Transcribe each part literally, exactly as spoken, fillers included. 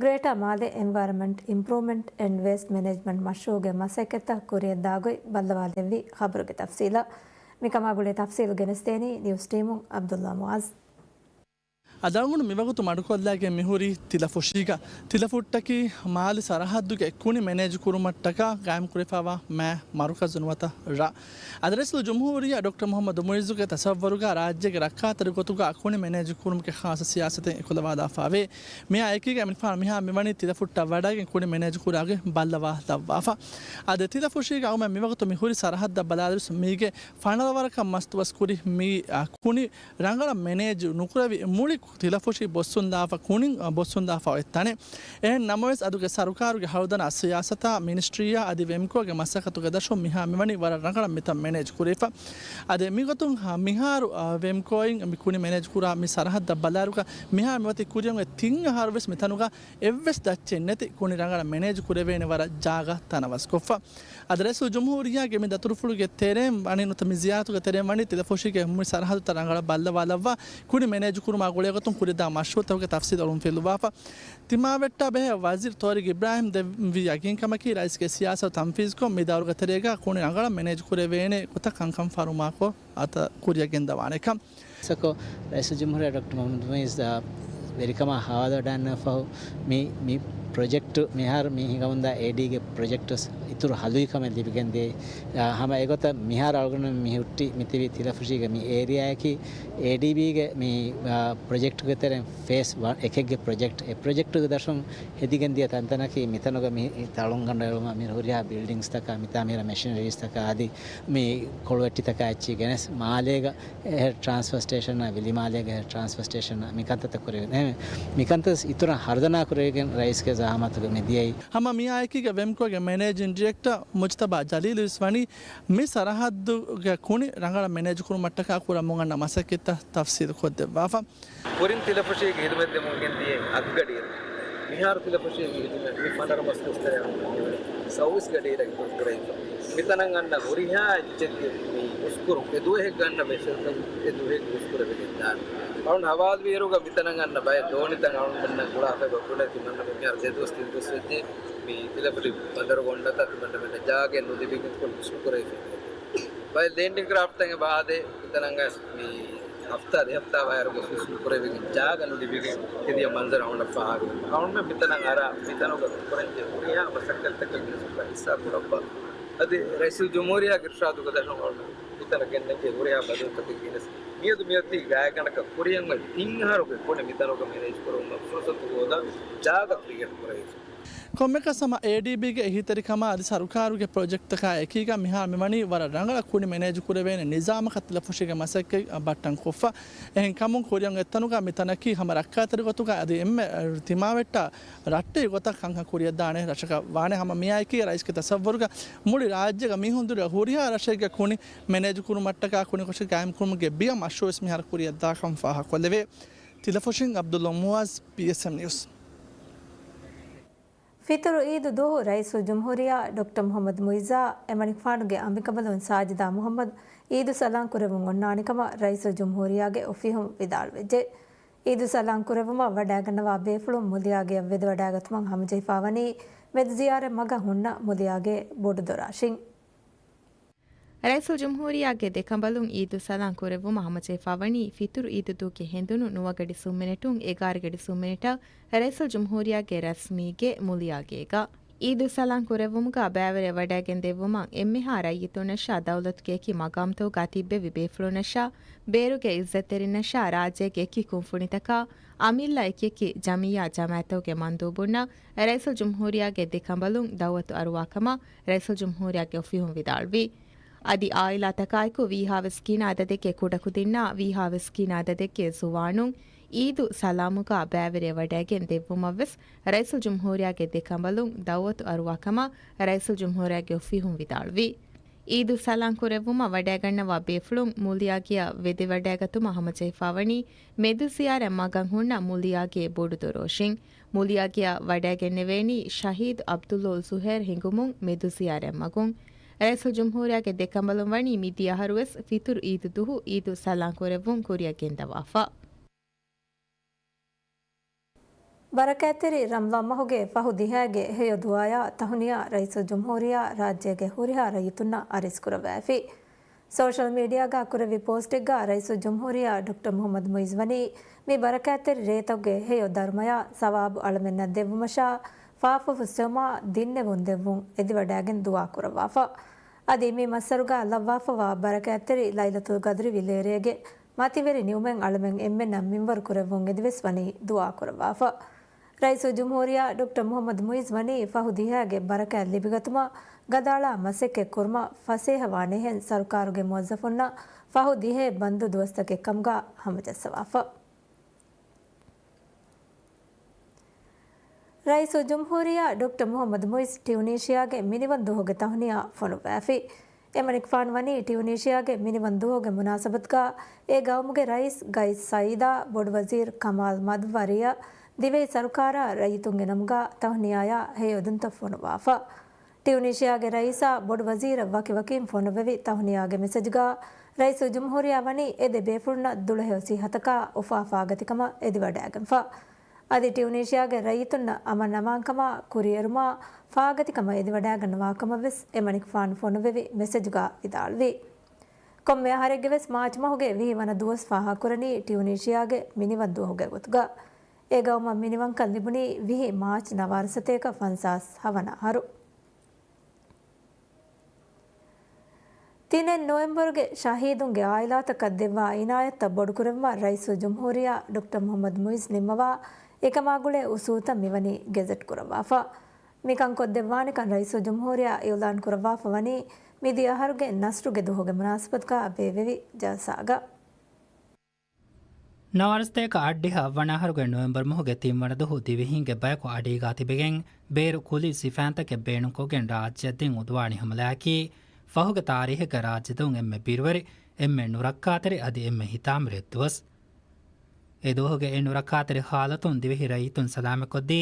ގްރޭޓާ މާލެ އެންވަޔަރަމަންޓް އިމްޕްރޫވްމަންޓް އެންޑް ވޭސްޓް މެނޭޖްމަންޓް މަޝްރޫޢުގެ މަސައްކަތްތައް ކުރިއަށްދާ ގޮތް ބައްލަވާލެއްވި ޚަބަރުގެ ތަފްސީލަށް. މިކަމާ ގުޅޭ ތަފްސީލު ގެނެސްދޭނީ ނިއުސް ޓީމުން ޢަބްދުﷲ މުޢާޒް. އަދި އަޅުގަނޑު މިވަގުތު މަޑުކޮށްލާގެން މިހުރީ ތިލަފުށީގަ. ތިލަފުއްޓަކީ މާލެ ސަރަހައްދުގެ ކުނި މެނޭޖް ކުރުމަށްޓަކާ ގާއިމްކުރެފައިވާ މާ މަރުކަޒު ނުވަތަ ރ. އަދި ރައީސުލްޖުމްހޫރިއްޔާ ޑޮކްޓަރ މުޙައްމަދު މުޢިއްޒުގެ ތަޞައްވަރުގަ ރާއްޖޭގެ ރައްކާތެރި ގޮތުގަ ކުނި މެނޭޖް ކުރުމުގެ ޚާއްޞަ ސިޔާސަތެއް އެކުލަވާލާފައިވޭ. މިއާ އެކީގަ އެމަނިކުފާނު މިހާރު މިވަނީ ތިލަފުއްޓަށް ވަޑައިގެން ކުނި މެނޭޖް ކުރާގޮތް ބައްލަވާލައްވާފަ. އަދި ތިލަފުށީގަ އަޅުގަނޑުމެން މިވަގުތު މިހުރި ސަރަހައްދަށް ބަލާލިޔަސް މީގެ ފަނަރަ ވަރަކަށް މަސްދުވަސް ކުރި މި، އާ، ކުނި ރަނގަޅަށް މެނޭޖް ނުކުރެވި މުޅި ތިލަފުށި ބޮއްސުންދާފަ ކުނި، އާ، ބޮއްސުންދާފަ އޮތް ތަނެއް. އެހެން ނަމަވެސް އަދުގެ ސަރުކާރުގެ ހަރުދަނާ ސިޔާސަތާ މިނިސްޓްރީއާ އަދި ވެމްކޯގެ މަސައްކަތުގެ ދަށުން މިހާ މިވަނީ ވަރަށް ރަނގަޅަށް މިތަން މެނޭޖް ކުރެވިފަ. އަދި މިގޮތުން ހަ، މިހާރު، އާ، ވެމްކޯއިން މި ކުނި މެނޭޖް ކުރާ މި ސަރަހައްދަށް ބަލާއިރުގަ މިހާރު މިއޮތީ ކުރިއަށް އޮތް ތިން އަހަރުވެސް މިތަނުގަ އެއްވެސް ދައްޗެއް ނެތި ކުނި ރަނގަޅަށް މެނޭޖް ކުރެވޭނެ ވަރަށް ޖާގަ ތަނަވަސްކޮށްފަ. އަދި ރައީސުލްޖުމްހޫރިއްޔާގެ މި ދަތުރުފުޅުގެ ތެރެއިން ވަނީ ނުވަތަ މި ޒިޔާރަތުގެ ތެރެއިން ވަނީ ތިލަފުށީގެ މުޅި ސަރަހައްދުތައް ރަނގަޅަށް ބައްލަވާލައްވާ ކުނި މެނޭޖް ކުރުމާ ގުޅޭގޮތުން ކުރިއަށްދާ މަޝްރޫޢުތަކުގެ ތަފްސީލް އޮޅުންފިލުވާފަ. ތިމާވެއްޓާ ބެހޭ ވަޒީރު ޠާރިޤް އިބްރާހިމް ދެއްވި ޔަގީންކަމަކީ ރައީސްގެ ސިޔާސަތު ތަންފީޒުކޮށް މި ދައުރުގެ ތެރޭގަ ކުނި ރަނގަޅަށް މެނޭޖް ކުރެވޭނެ ގޮތަށް ކަންކަން ފަރުމާކޮށް އަތަށް ކުރިއަށް ގެންދަވާނެކަން. ސަކޯ، ރައީސުލްޖުމްހޫރިއްޔާ ޑޮކްޓަރ މުޙައްމަދު މުޢިއްޒު ވެރިކަމާ ހަވާލުވެވަޑައިގަންނަވާ ފަހު، މި، މި ޕްރޮޖެކްޓު މިހާރު މި ހިނގަމުންދާ އޭޑީގެ ޕްރޮޖެކްޓު އިތުރު ހަލުވި ކަމެއް ލިބިގެންދިޔައީ. އާ، ހަމަ އެގޮތަށް މިހާރު އަޅުގަނޑު މި ހުއްޓި މިތިބި ތިލަފުށީގެ މި އޭރިއާއަކީ އޭޑީބީގެ މި، އާ، ޕްރޮޖެކްޓުގެ ތެރެއިން ފޭސް އެކެއްގެ ޕްރޮޖެކްޓް. އެ ޕްރޮޖެކްޓުގެ ދަށުން ހެދިގެންދިޔަ ތަންތަނަކީ މިތަނުގަ މި ތަޅުންގަނޑު އެޅުމަށް މި ހުރިހާ ބިލްޑިންގްސްތަކާ، މިތާ މިހިރަ މެޝިނަރީސްތަކާ އަދި މި ކޮޅުވެއްޓިތަކާ އެއްޗިހި ގެނެސް މާލޭގަ އެހެރަ ޓްރާންސްފާ ސްޓޭޝަންއާ، ވިލިމާލޭގެ އެހެރަ ޓްރާންސްފާ ސްޓޭޝަންއާ މިކަންތައްތައް ކުރެވެން. އެހެން މިކަންތައް އިތުރަށް ހަރުދަނާ ކުރެވިގެން ރައީސްގެ ޒައުމަތުގަ މިދިޔައީ. ހަމަ މިއާއެކީގަ ވެމްކޯގެ މެނޭޖިން ޑިރެކްޓަރ މުޖްތަބާ ޖަލީލުވެސް ވަނީ މި ސަރަހައްދުގެ ކުނި ރަނގަޅަށް މެނޭޖް ކުރުމަށްޓަކާ ކުރަމުން އަންނަ މަސައްކަތްތައް ތަފްސީލު ކޮށްދެއްވާފަ. ކުރިން ތިލަފުށީގެ ހިދުމަތް ދެމުން ގެންދިޔަ އަށްގަޑިއެއް. މިހާރު ތިލަފުށީގެ ހިދުމަތް މި ފަނަރަ މަސް ދުވަސް ތެރޭ ސައުވީސް ގަޑިއިރަކަށް ކުރެވިފަ. މިތަނަށް އަންނަ ހުރިހާ އެއްޗެއްގެ މި އުސްކުރު އެ ދުވަހެއްގަ އަންނަ މެޝަރތައް އެ ދުވަހެއްގެ އުސްކުރެވިގެން ދާނެ. އަޅުން ހަވާލުވިއިރުގަ މިތަނަށް އަންނަ ބައެއް ދޯނިތައް އަޅުންމެންނަށް ގުޅާފައިބަ ބުނެ ތިމަންނަމެން މިހާރު ދެ ދުވަސް ތިން ދުވަސް ވެއްޖެ މި ތިލަފުށި ބަނދަރުގަ އޮންނަތާ ތިމަންނަމެންނަށް ޖާގައެއް ނުލިބިގެން ކުރި އުސްކުރެވިފަ. ބައެއް ލޭންޑިން ކްރާފްޓްތައް އެބަ އާދޭ މިތަނަށް މި ހަފްތާ ދެ ހަފްތާ ވައިރުގަ ސުސުން ކުރެވިގެން ޖާގަ ނުލިބިގެން ހެދިޔަ މަންޒަރު އަޅުގަނޑަށް ފާހަގަވޭ. އަޅުގަނޑުމެން މިތަނަށް އަރާ މިތަނުގަ ކުރަންޖެހޭ ހުރިހާ މަސައްކަތްތަކަށް މިނިސްޓަރ ހިއްސާ ކުރައްވާ. އަދި ރައީސުލްޖުމްހޫރިއްޔާގެ އިރުޝާދުގެ ދަށުން އަޅުގަނޑު މިތަނަށް ގެންނަންޖެހޭ ހުރިހާ ބަދަލުތަކެއް ގެނެސް މިއަދު މިއޮތީ ގާތްގަނޑަކަށް ކުރިއަށް އޮތް ތިން އަހަރުގެ ކުނި މިތަނުގަ މެނޭޖް ކުރުމަށް ފުރުސަތު ހޯދާ ޖާގަ ކްރިއޭޓް ކުރެވިފަ. ކޮންމެއަކަސް ހަމަ އޭޑީބީގެ އެހީތެރިކަމާ އަދި ސަރުކާރުގެ ޕްރޮޖެކްޓްތަކާ އެކީގަ މިހާރު މިވަނީ ވަރަށް ރަނގަޅަށް ކުނި މެނޭޖް ކުރެވޭނެ ނިޒާމަކަށް ތިލަފުށީގެ މަސައްކަތް ބައްޓަން ކޮށްފަ. އެހެން ކަމުން ކުރިއަށް އޮތްތަނުގަ މިތަނަކީ ހަމަ ރައްކާތެރި ގޮތުގަ އަދި އެންމެ ތިމާވެއްޓާ ރައްޓެހި ގޮތަށް ކަންކަން ކުރިއަށްދާނެ ރަށަކަށް ވާނެ. ހަމަ މިއާއެކީ ރައީސްގެ ތަޞައްވަރުގަ މުޅި ރާއްޖޭގަ މީހުން ދުރަށް ހުރިހާ ރަށެއްގެ ކުނި މެނޭޖް ކުރުމަށްޓަކާ ކުނިކޮށި ގާއިމް ކުރުމުގެ ބިޔަ މަޝްރޫޢުވެސް މިހާރު ކުރިއަށްދާކަން ފާހަގަކޮށްލެވޭ. ތިލަފުށިން ޢަބްދުﷲ މުޢާޒް، ޕީއެސްއެމް ނިއުސް. ފިތުރު އީދު ދުވަހު ރައީސުލްޖުމްހޫރިއްޔާ ޑޮކްޓަރ މުޙައްމަދު މުޢިއްޒާ އެމަނިކުފާނުގެ އަނބިކަނބަލުން ސާޖިދާ މުޙައްމަދު އީދު ސަލާން ކުރެވުން އޮންނާނެ ކަމަށް ރައީސުލްޖުމްހޫރިއްޔާގެ އޮފީހުން ވިދާޅުވެއްޖެ. އީދު ސަލާން ކުރެއްވުމަށް ވަޑައިގަންނަވާ ބޭފުޅުން މުލިއާގެއަށް ވެދެވަޑައިގަތުމަށް ހަމަޖެހިފާވަނީ މެދު ޒިޔާރަތް މަގަށް ހުންނަ މުލިއާގޭ ބޮޑުދޮރާށިން. ރައީސުލްޖުމްހޫރިއްޔާގެ ދެކަނބަލުން އީދު ސަލާން ކުރެއްވުމަށް ހަމަޖެހިފާވަނީ ފިތުރު އީދު ދުވަހުގެ ހެނދުނު ނުވަ ގަޑި ސުން މިނެޓުން އެގާރަ ގަޑި ސުން މިނެޓަށް ރައީސުލްޖުމްހޫރިއްޔާގެ ރަސްމީގޭ މުލިއާގޭގަ. އީދު ސަލާން ކުރެއްވުމުގަ ބައިވެރިވެވަޑައިގެން ދެއްވުމަށް އެންމެހާ ރައްޔިތުންނަށާ ދައުލަތުގެ އެކި މަގާމްތަކުގަ ތިއްބެވި ބޭފުޅުންނަށާ ބޭރުގެ އިއްޒަތްތެރިންނަށާ ރާއްޖޭގެ އެކި ކުންފުނިތަކާ އަމިއްލަ އެކިއެކި ޖަމިއްޔާ ޖަމާއަތްތަކުގެ މަންދޫބުންނަށް ރައީސުލްޖުމްހޫރިއްޔާގެ ދެކަނބަލުން ދައުވަތު އަރުވާ ކަމަށް ރައީސުލްޖުމްހޫރިއްޔާގެ އޮފީހުން ވިދާޅުވި. އަދި އާއިލާތަކާއެކު ވީހާވެސް ގިނަ އަދަދެއްގެ ކުޑަކުދިންނާ ވީހާވެސް ގިނަ އަދަދެއްގެ ޒުވާނުން އީދު ސަލާމުގަ ބައިވެރިވެވަޑައިގެން ދެއްވުމަށްވެސް ރައީސުލްޖުމްހޫރިއްޔާގެ ދެކަނބަލުން ދައުވަތު އަރުވާ ކަމަށް ރައީސުލްޖުމްހޫރިއްޔާގެ އޮފީހުން ވިދާޅުވި. އީދު ސަލާން ކުރެއްވުމަށް ވަޑައިގަންނަވާ ބޭފުޅުން މުލިއާގެއަށް ވެދެވަޑައިގަތުމަށް ހަމަޖެހިފާވަނީ މެދު ޒިޔާރަތް މަގަށް ހުންނަ މުލިއާގޭ ބޮޑުދޮރޯށިން. މުލިއާގެއަށް ވަޑައިގެންނެވޭނީ ޝަހީދު ޢަބްދުﷲ ޒުހޭރު ހިނގުމުން މެދު ޒިޔާރަތް މަގުން. ރައީސުލްޖުމްހޫރިއްޔާގެ ދެކަނބަލުން ވަނީ މިދިޔަ އަހަރުވެސް ފިތުރު އީދު ދުވަހު އީދު ސަލާން ކުރެއްވުން ކުރިއަށް ގެންދަވާފަ. ބަރަކާތްތެރި ރަމްޟާން މަހުގެ ފަހު ދިހައިގެ ހެޔޮ ދުޢާޔާ ތަހުނިޔާ ރައީސުލްޖުމްހޫރިއްޔާ ރާއްޖޭގެ ހުރިހާ ރައްޔިތުންނަށް އަރިސް ކުރައްވައިފި. ސޯޝަލް މީޑިއާގަ ކުރެއްވި ޕޯސްޓެއްގަ ރައީސުލްޖުމްހޫރިއްޔާ ޑޮކްޓަރ މުޙައްމަދު މުޢިއްޒު ވަނީ މި ބަރަކާތްތެރި ރޭތަކުގެ ހެޔޮ ދަރުމަޔާ ސަވާބު އަޅަމެންނަށް ދެއްވުމަށާ ފާފަފުއްސެވުމާ ދިންނެވުން ދެއްވުން އެދިވަޑައިގެން ދުޢާ ކުރައްވާފަ. އަދި މި މައްސަރުގަ ލައްވާފަވާ ބަރަކާތްތެރި ލައިލަތުލް ޤަދްރި ވިލޭރޭގެ މަތިވެރި ނިޢުމަތް އަޅަމެން އެންމެންނަށް މިންވަރު ކުރެއްވުން އެދިވެސް ވަނީ ދުޢާ ކުރައްވާފަ. ރައީސުލްޖުމްހޫރިއްޔާ ޑޮކްޓަރ މުޙައްމަދު މުޢިއްޒު ވަނީ ފަހު ދިހައިގެ ބަރަކާތް ލިބިގަތުމަށް ގަދައަޅާ މަސައްކަތް ކުރުމަށް ފަސޭހަވާނެހެން ސަރުކާރުގެ މުވައްޒަފުންނަށް ފަހު ދިހައެއް ބަންދު ދުވަސްތަކެއް ކަމުގަ ހަމަޖައްސަވާފަ. ރައީސުލްޖުމްހޫރިއްޔާ ޑޮކްޓަރ މުޙައްމަދު މުޢިއްޒު ޓިއުނީޝިއާގެ މިނިވަން ދުވަހުގެ ތަހުނިޔާ ފޮނުއްވައިފި. އެމަނިކުފާނު ވަނީ ޓިއުނީޝިއާގެ މިނިވަން ދުވަހުގެ މުނާސަބަތުގަ އެ ގައުމުގެ ރައީސް ގައިސް ސައީދާ، ބޮޑު ވަޒީރު ކަމާލް މަދްވަރިއަށް، ދިވެހި ސަރުކާރާ ރައްޔިތުންގެ ނަމުގަ ތަހުނިޔާޔާ ހެޔޮ އެދުންތައް ފޮނުއްވާފަ. ޓިއުނީޝިއާގެ ރައީސާ ބޮޑު ވަޒީރަށް ވަކިވަކިން ފޮނުއްވެވި ތަހުނިޔާގެ މެސެޖުގަ ރައީސުލްޖުމްހޫރިއްޔާ ވަނީ އެ ދެ ބޭފުޅުންނަށް ދުޅަހެޔޮ ސިއްހަތަކާ އުފާ ފާގަތިކަމަށް އެދިވަޑައިގެންފަ. އަދި ޓިއުނީޝިއާގެ ރައްޔިތުންނަށް އަމަން އަމާންކަމާ ކުރިއެރުމާ ފާގަތިކަމަށް އެދިވަޑައިގަންނަވާކަމަށްވެސް އެމަނިކުފާނު ފޮނުއްވެވި މެސެޖުގަ ވިދާޅުވި. ކޮންމެ އަހަރެއްގެވެސް މާޗް މަހުގެ ވިހި ވަނަ ދުވަސް ފާހަގަކުރަނީ ޓިއުނީޝިއާގެ މިނިވަން ދުވަހުގެ ގޮތުގަ. އެ ގައުމަށް މިނިވަންކަން ލިބުނީ ވިހި މާޗް ނަވާރަ ސަތޭކަ ފަންސާސް ހަވަނަ އަހަރު. ތިނެއް ނޮވެމްބަރުގެ ޝަހީދުންގެ އާއިލާތަކަށް ދެއްވާ އިނާޔަތްތައް ބޮޑުކުރެއްވުމަށް ރައީސުލްޖުމްހޫރިއްޔާ ޑޮކްޓަރ މުޙައްމަދު މުޢިއްޒު ނިންމަވާ އެކަމާ ގުޅޭ އުސޫލުތައް މިވަނީ ގެޒެޓް ކުރައްވާފަ. މިކަން ކޮށްދެއްވާނެކަން ރައީސުލްޖުމްހޫރިއްޔާ އިޢުލާން ކުރައްވާފަ ވަނީ މިދިޔަ އަހަރުގެ ނަސްރުގެ ދުވަހުގެ މުނާސަބަތުގަ ބޭއްވެވި ޖަލްސާގަ. ނަވާރަ ސަތޭކަ އަށްޑިހަ އަށްވަނަ އަހަރުގެ ނޮވެމްބަރު މަހުގެ ތިންވަނަ ދުވަހު ދިވެހިންގެ ބަޔަކު އަޑީގާ ތިބެގެން ބޭރު ކުލި ސިފައިންތަކެއް ބޭނުންކޮށްގެން ރާއްޖެއަށް ދިން އުދުވާނީ ހަމަލާއަކީ، ފަހުގެ ތާރީހެއްގަ ރާއްޖެ ދޮން އެންމެ ބިރުވެރި، އެންމެ ނުރައްކާތެރި އަދި އެންމެ ހިތާމަވެރި ދުވަސް. އެ ދުވަހުގެ އެ ނުރައްކާތެރި ހާލަތުން ދިވެހި ރައްޔިތުން ސަލާމަތްކޮށްދީ،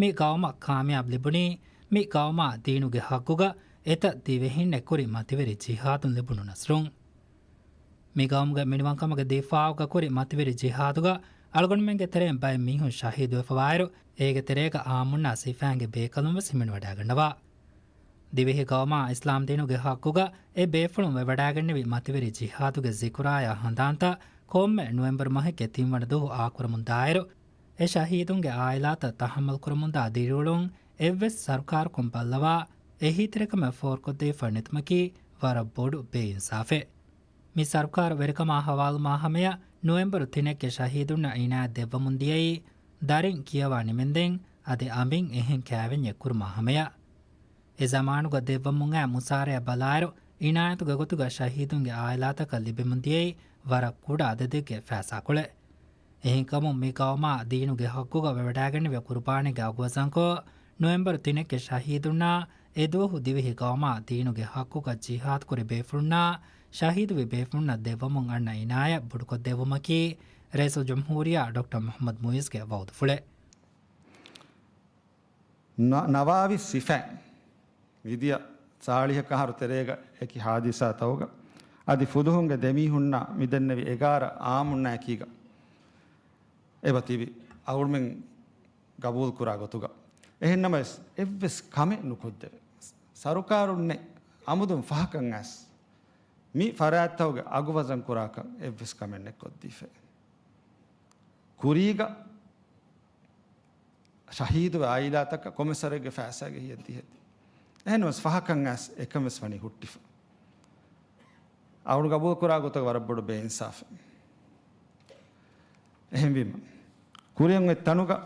މި ގައުމަށް ކާމިޔާބު ލިބުނީ، މި ގައުމާ ދީނުގެ ހައްގުގަ އެތައް ދިވެހިންނެއް ކުރި މަތިވެރި ޖިހާދުން ލިބުނު ނަސްރުން. މި ގައުމުގެ މިނިވަންކަމުގެ ދިފާޢުގަ ކުރި މަތިވެރި ޖިހާދުގަ އަޅުގަނޑުމެންގެ ތެރެއިން ބައެއް މީހުން ޝަހީދުވެފަވާއިރު، އޭގެ ތެރޭގަ އާއްމުންނާ ސިފައިންގެ ބޭކަލުން ވެސް ހިމެނިވަޑައިގަންނަވާ. ދިވެހި ގައުމާ އިސްލާމްދީނުގެ ހައްގުގަ އެ ބޭފުޅުން ވެވަޑައިގެންނެވި މަތިވެރި ޖިހާދުގެ ޒިކުރާޔާ ހަނދާންތައް ކޮންމެ ނޮވެމްބަރު މަހެއްގެ ތިންވަނަ ދުވަހު އާކުރަމުންދާއިރު، އެ ޝަހީދުންގެ އާއިލާތައް ތަހައްމަލްކުރަމުންދާ ދިރިއުޅުން އެއްވެސް ސަރުކާރަކުން ބައްލަވާ އެހީތެރިކަމެއް ފޯރުކޮށްދީފަ ނެތުމަކީ ވަރަށް ބޮޑު ބޭއިންސާފެއް. މި ސަރުކާރު ވެރިކަމާ ހަވާލު މާހަމަޔަށް ނޮވެމްބަރު ތިނެއްގެ ޝަހީދުންނަށް އިނާޔަތް ދެއްވަމުން ދިޔައީ ދަރިން ކިޔަވާ ނިމެންދެން އަދި އަނބިން އެހެން ކައިވެންޏެއް ކުރުމާ ހަމަޔަށް. އެ ޒަމާނުގަ ދެއްވަމުން އައި މުސާރަޔަށް ބަލާއިރު، އިނާޔަތުގެ ގޮތުގަ ޝަހީދުންގެ އާއިލާތަކަށް ލިބެމުން ދިޔައީ ވަރަށް ކުޑަ އަދަދެއްގެ ފައިސާކޮޅެއް. އެހެންކަމުން މި ގައުމާ ދީނުގެ ހައްގުގަ ވެވަޑައިގެންނެވި ޤުރުބާނީގެ އަގުވަޒަންކޮށް، ނޮވެމްބަރު ތިނެއްގެ ޝަހީދުންނާ އެ ދުވަހު ދިވެހި ގައުމާ ދީނުގެ ހައްގުގަ ޖިހާދުކުރި ބޭފުޅުންނާ ޝަހީދުވި ބޭފުޅުންނަށް ދެއްވަމުން އަންނަ އިނާޔަތް ބޮޑުކޮށްދެއްވުމަކީ، ރައީސުލްޖުމްހޫރިއްޔާ ޑޮކްޓަރ މުޙައްމަދު މުޢިއްޒުގެ ވައުދުފުޅެއް. ނަ-، ނަވާވި ސިފައިން މިދިޔަ ސާޅީހަކަށް އަހަރު ތެރޭގަ އެކި ހާދިސާތަކުގަ އަދި ފުލުހުންގެ ދެމީހުންނަށް މިދެންނެވި އެގާރަ އާއްމުންނާއެކީގަ އެބަ ތިބި އަޅުގަނޑުމެން ގަބޫލުކުރާ ގޮތުގަ. އެހެންނަމަވެސް، އެއްވެސް ކަމެއް ނުކޮށްދެވޭ. ސަރުކާރުންނެއް އަމުދުން ފަހަކަށް އައިސް، މި ފަރާތްތަކުގެ އަގުވަޒަން ކުރާކަށް އެއްވެސް ކަމެއް ނެއްކޮށްދީފައެއް. ކުރީގަ ޝަހީދުވެ އާއިލާތަކަށް ކޮމިސަރެއްގެ ފައިސާގެ ހިޔަ ދިހައެއް. އެހެންވެސް ފަހަކަށް އައިސް އެކަން ވެސް ވަނީ ހުއްޓިފަ. އަޅުގަނޑު ގަބޫލުކުރާ ގޮތަށް ވަރަށް ބޮޑު ބޭއިންސާފެއް. އެހެންވީމަ، ކުރިއަށް އޮތް ތަނުގަ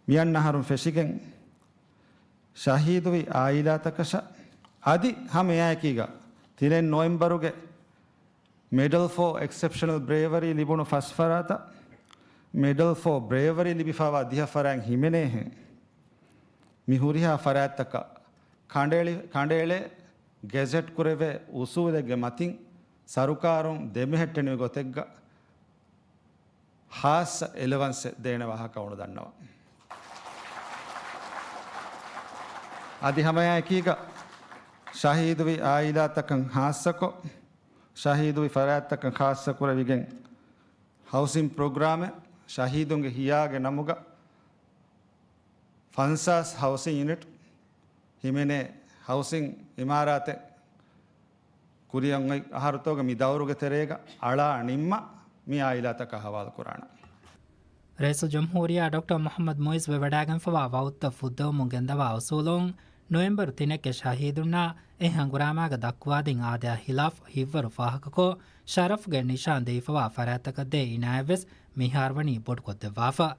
މިއަންނަ އަހަރުން ފެށިގެން ޝަހީދުވި އާއިލާތަކަށަށް އަދި ހަމައެއާއެކީގަ ތިނެއް ނޮވެމްބަރުގެ މެޑަލް ފޯ އެކްސެޕްޝަނަލް ބްރޭވަރީ ލިބުނު ފަސް ފަރާތަށް، މެޑަލް ފޯ ބްރޭވަރީ ލިބިފައިވާ ދިހަ ފަރާތް ހިމެނޭހެން، މި ހުރިހާ ފަރާތްތަކަށް ކަނޑައެޅި-، ކަނޑައެޅޭ ގެޒެޓް ކުރެވޭ އުސޫލެއްގެ މަތިން ސަރުކާރުން ދެމެހެއްޓެނިވި ގޮތެއްގަ ހާއްސަ އެލަވަންސެއް ދޭނެ ވާހަކަ އޮނުދަންނަވަން. އަދި ހަމައެއާއެކީގަ ޝަހީދުވި އާއިލާތަކަށް ހާއްސަކޮށް، ޝަހީދުވި ފަރާތްތަކަށް ޚާއްޞަކުރެވިގެން، ހައުސިން ޕްރޮގްރާމެއް ޝަހީދުންގެ ހިޔާގެ ނަމުގަ ފަންސާސް ހައުސިން ޔުނިޓް ހިމެނޭ ހައުސިން އިމާރާތެއް ކުރިއަށް އޮތް އަހަރުތޯގަ މި ދައުރުގެ ތެރޭގަ އަޅާ ނިންމާ މި އާއިލާތަކާ ހަވާލު ކުރާނަން. ރައީސުލްޖުމްހޫރިއްޔާ ޑޮކްޓަރ މުޙައްމަދު މުޢިއްޒު ވެވަޑައިގެންފަވާ ވައުދުތައް ފުއްދަވަމުން ގެންދަވާ އުސޫލުން، ނޮވެމްބަރު ތިނެއްގެ ޝަހީދުންނާ އެ ހަނގުރާމާގަ ދައްކުވާދިން އާދަޔާ ހިލާފް ހިތްވަރު ފާހަގަކޮށް، ޝަރަފްގެ ނިޝާން ދެވިފަވާ ފަރާތްތަކަށް ދޭ އިނާޔަތްވެސް މިހާރު ވަނީ ބޮޑުކޮށްދެއްވާފަ.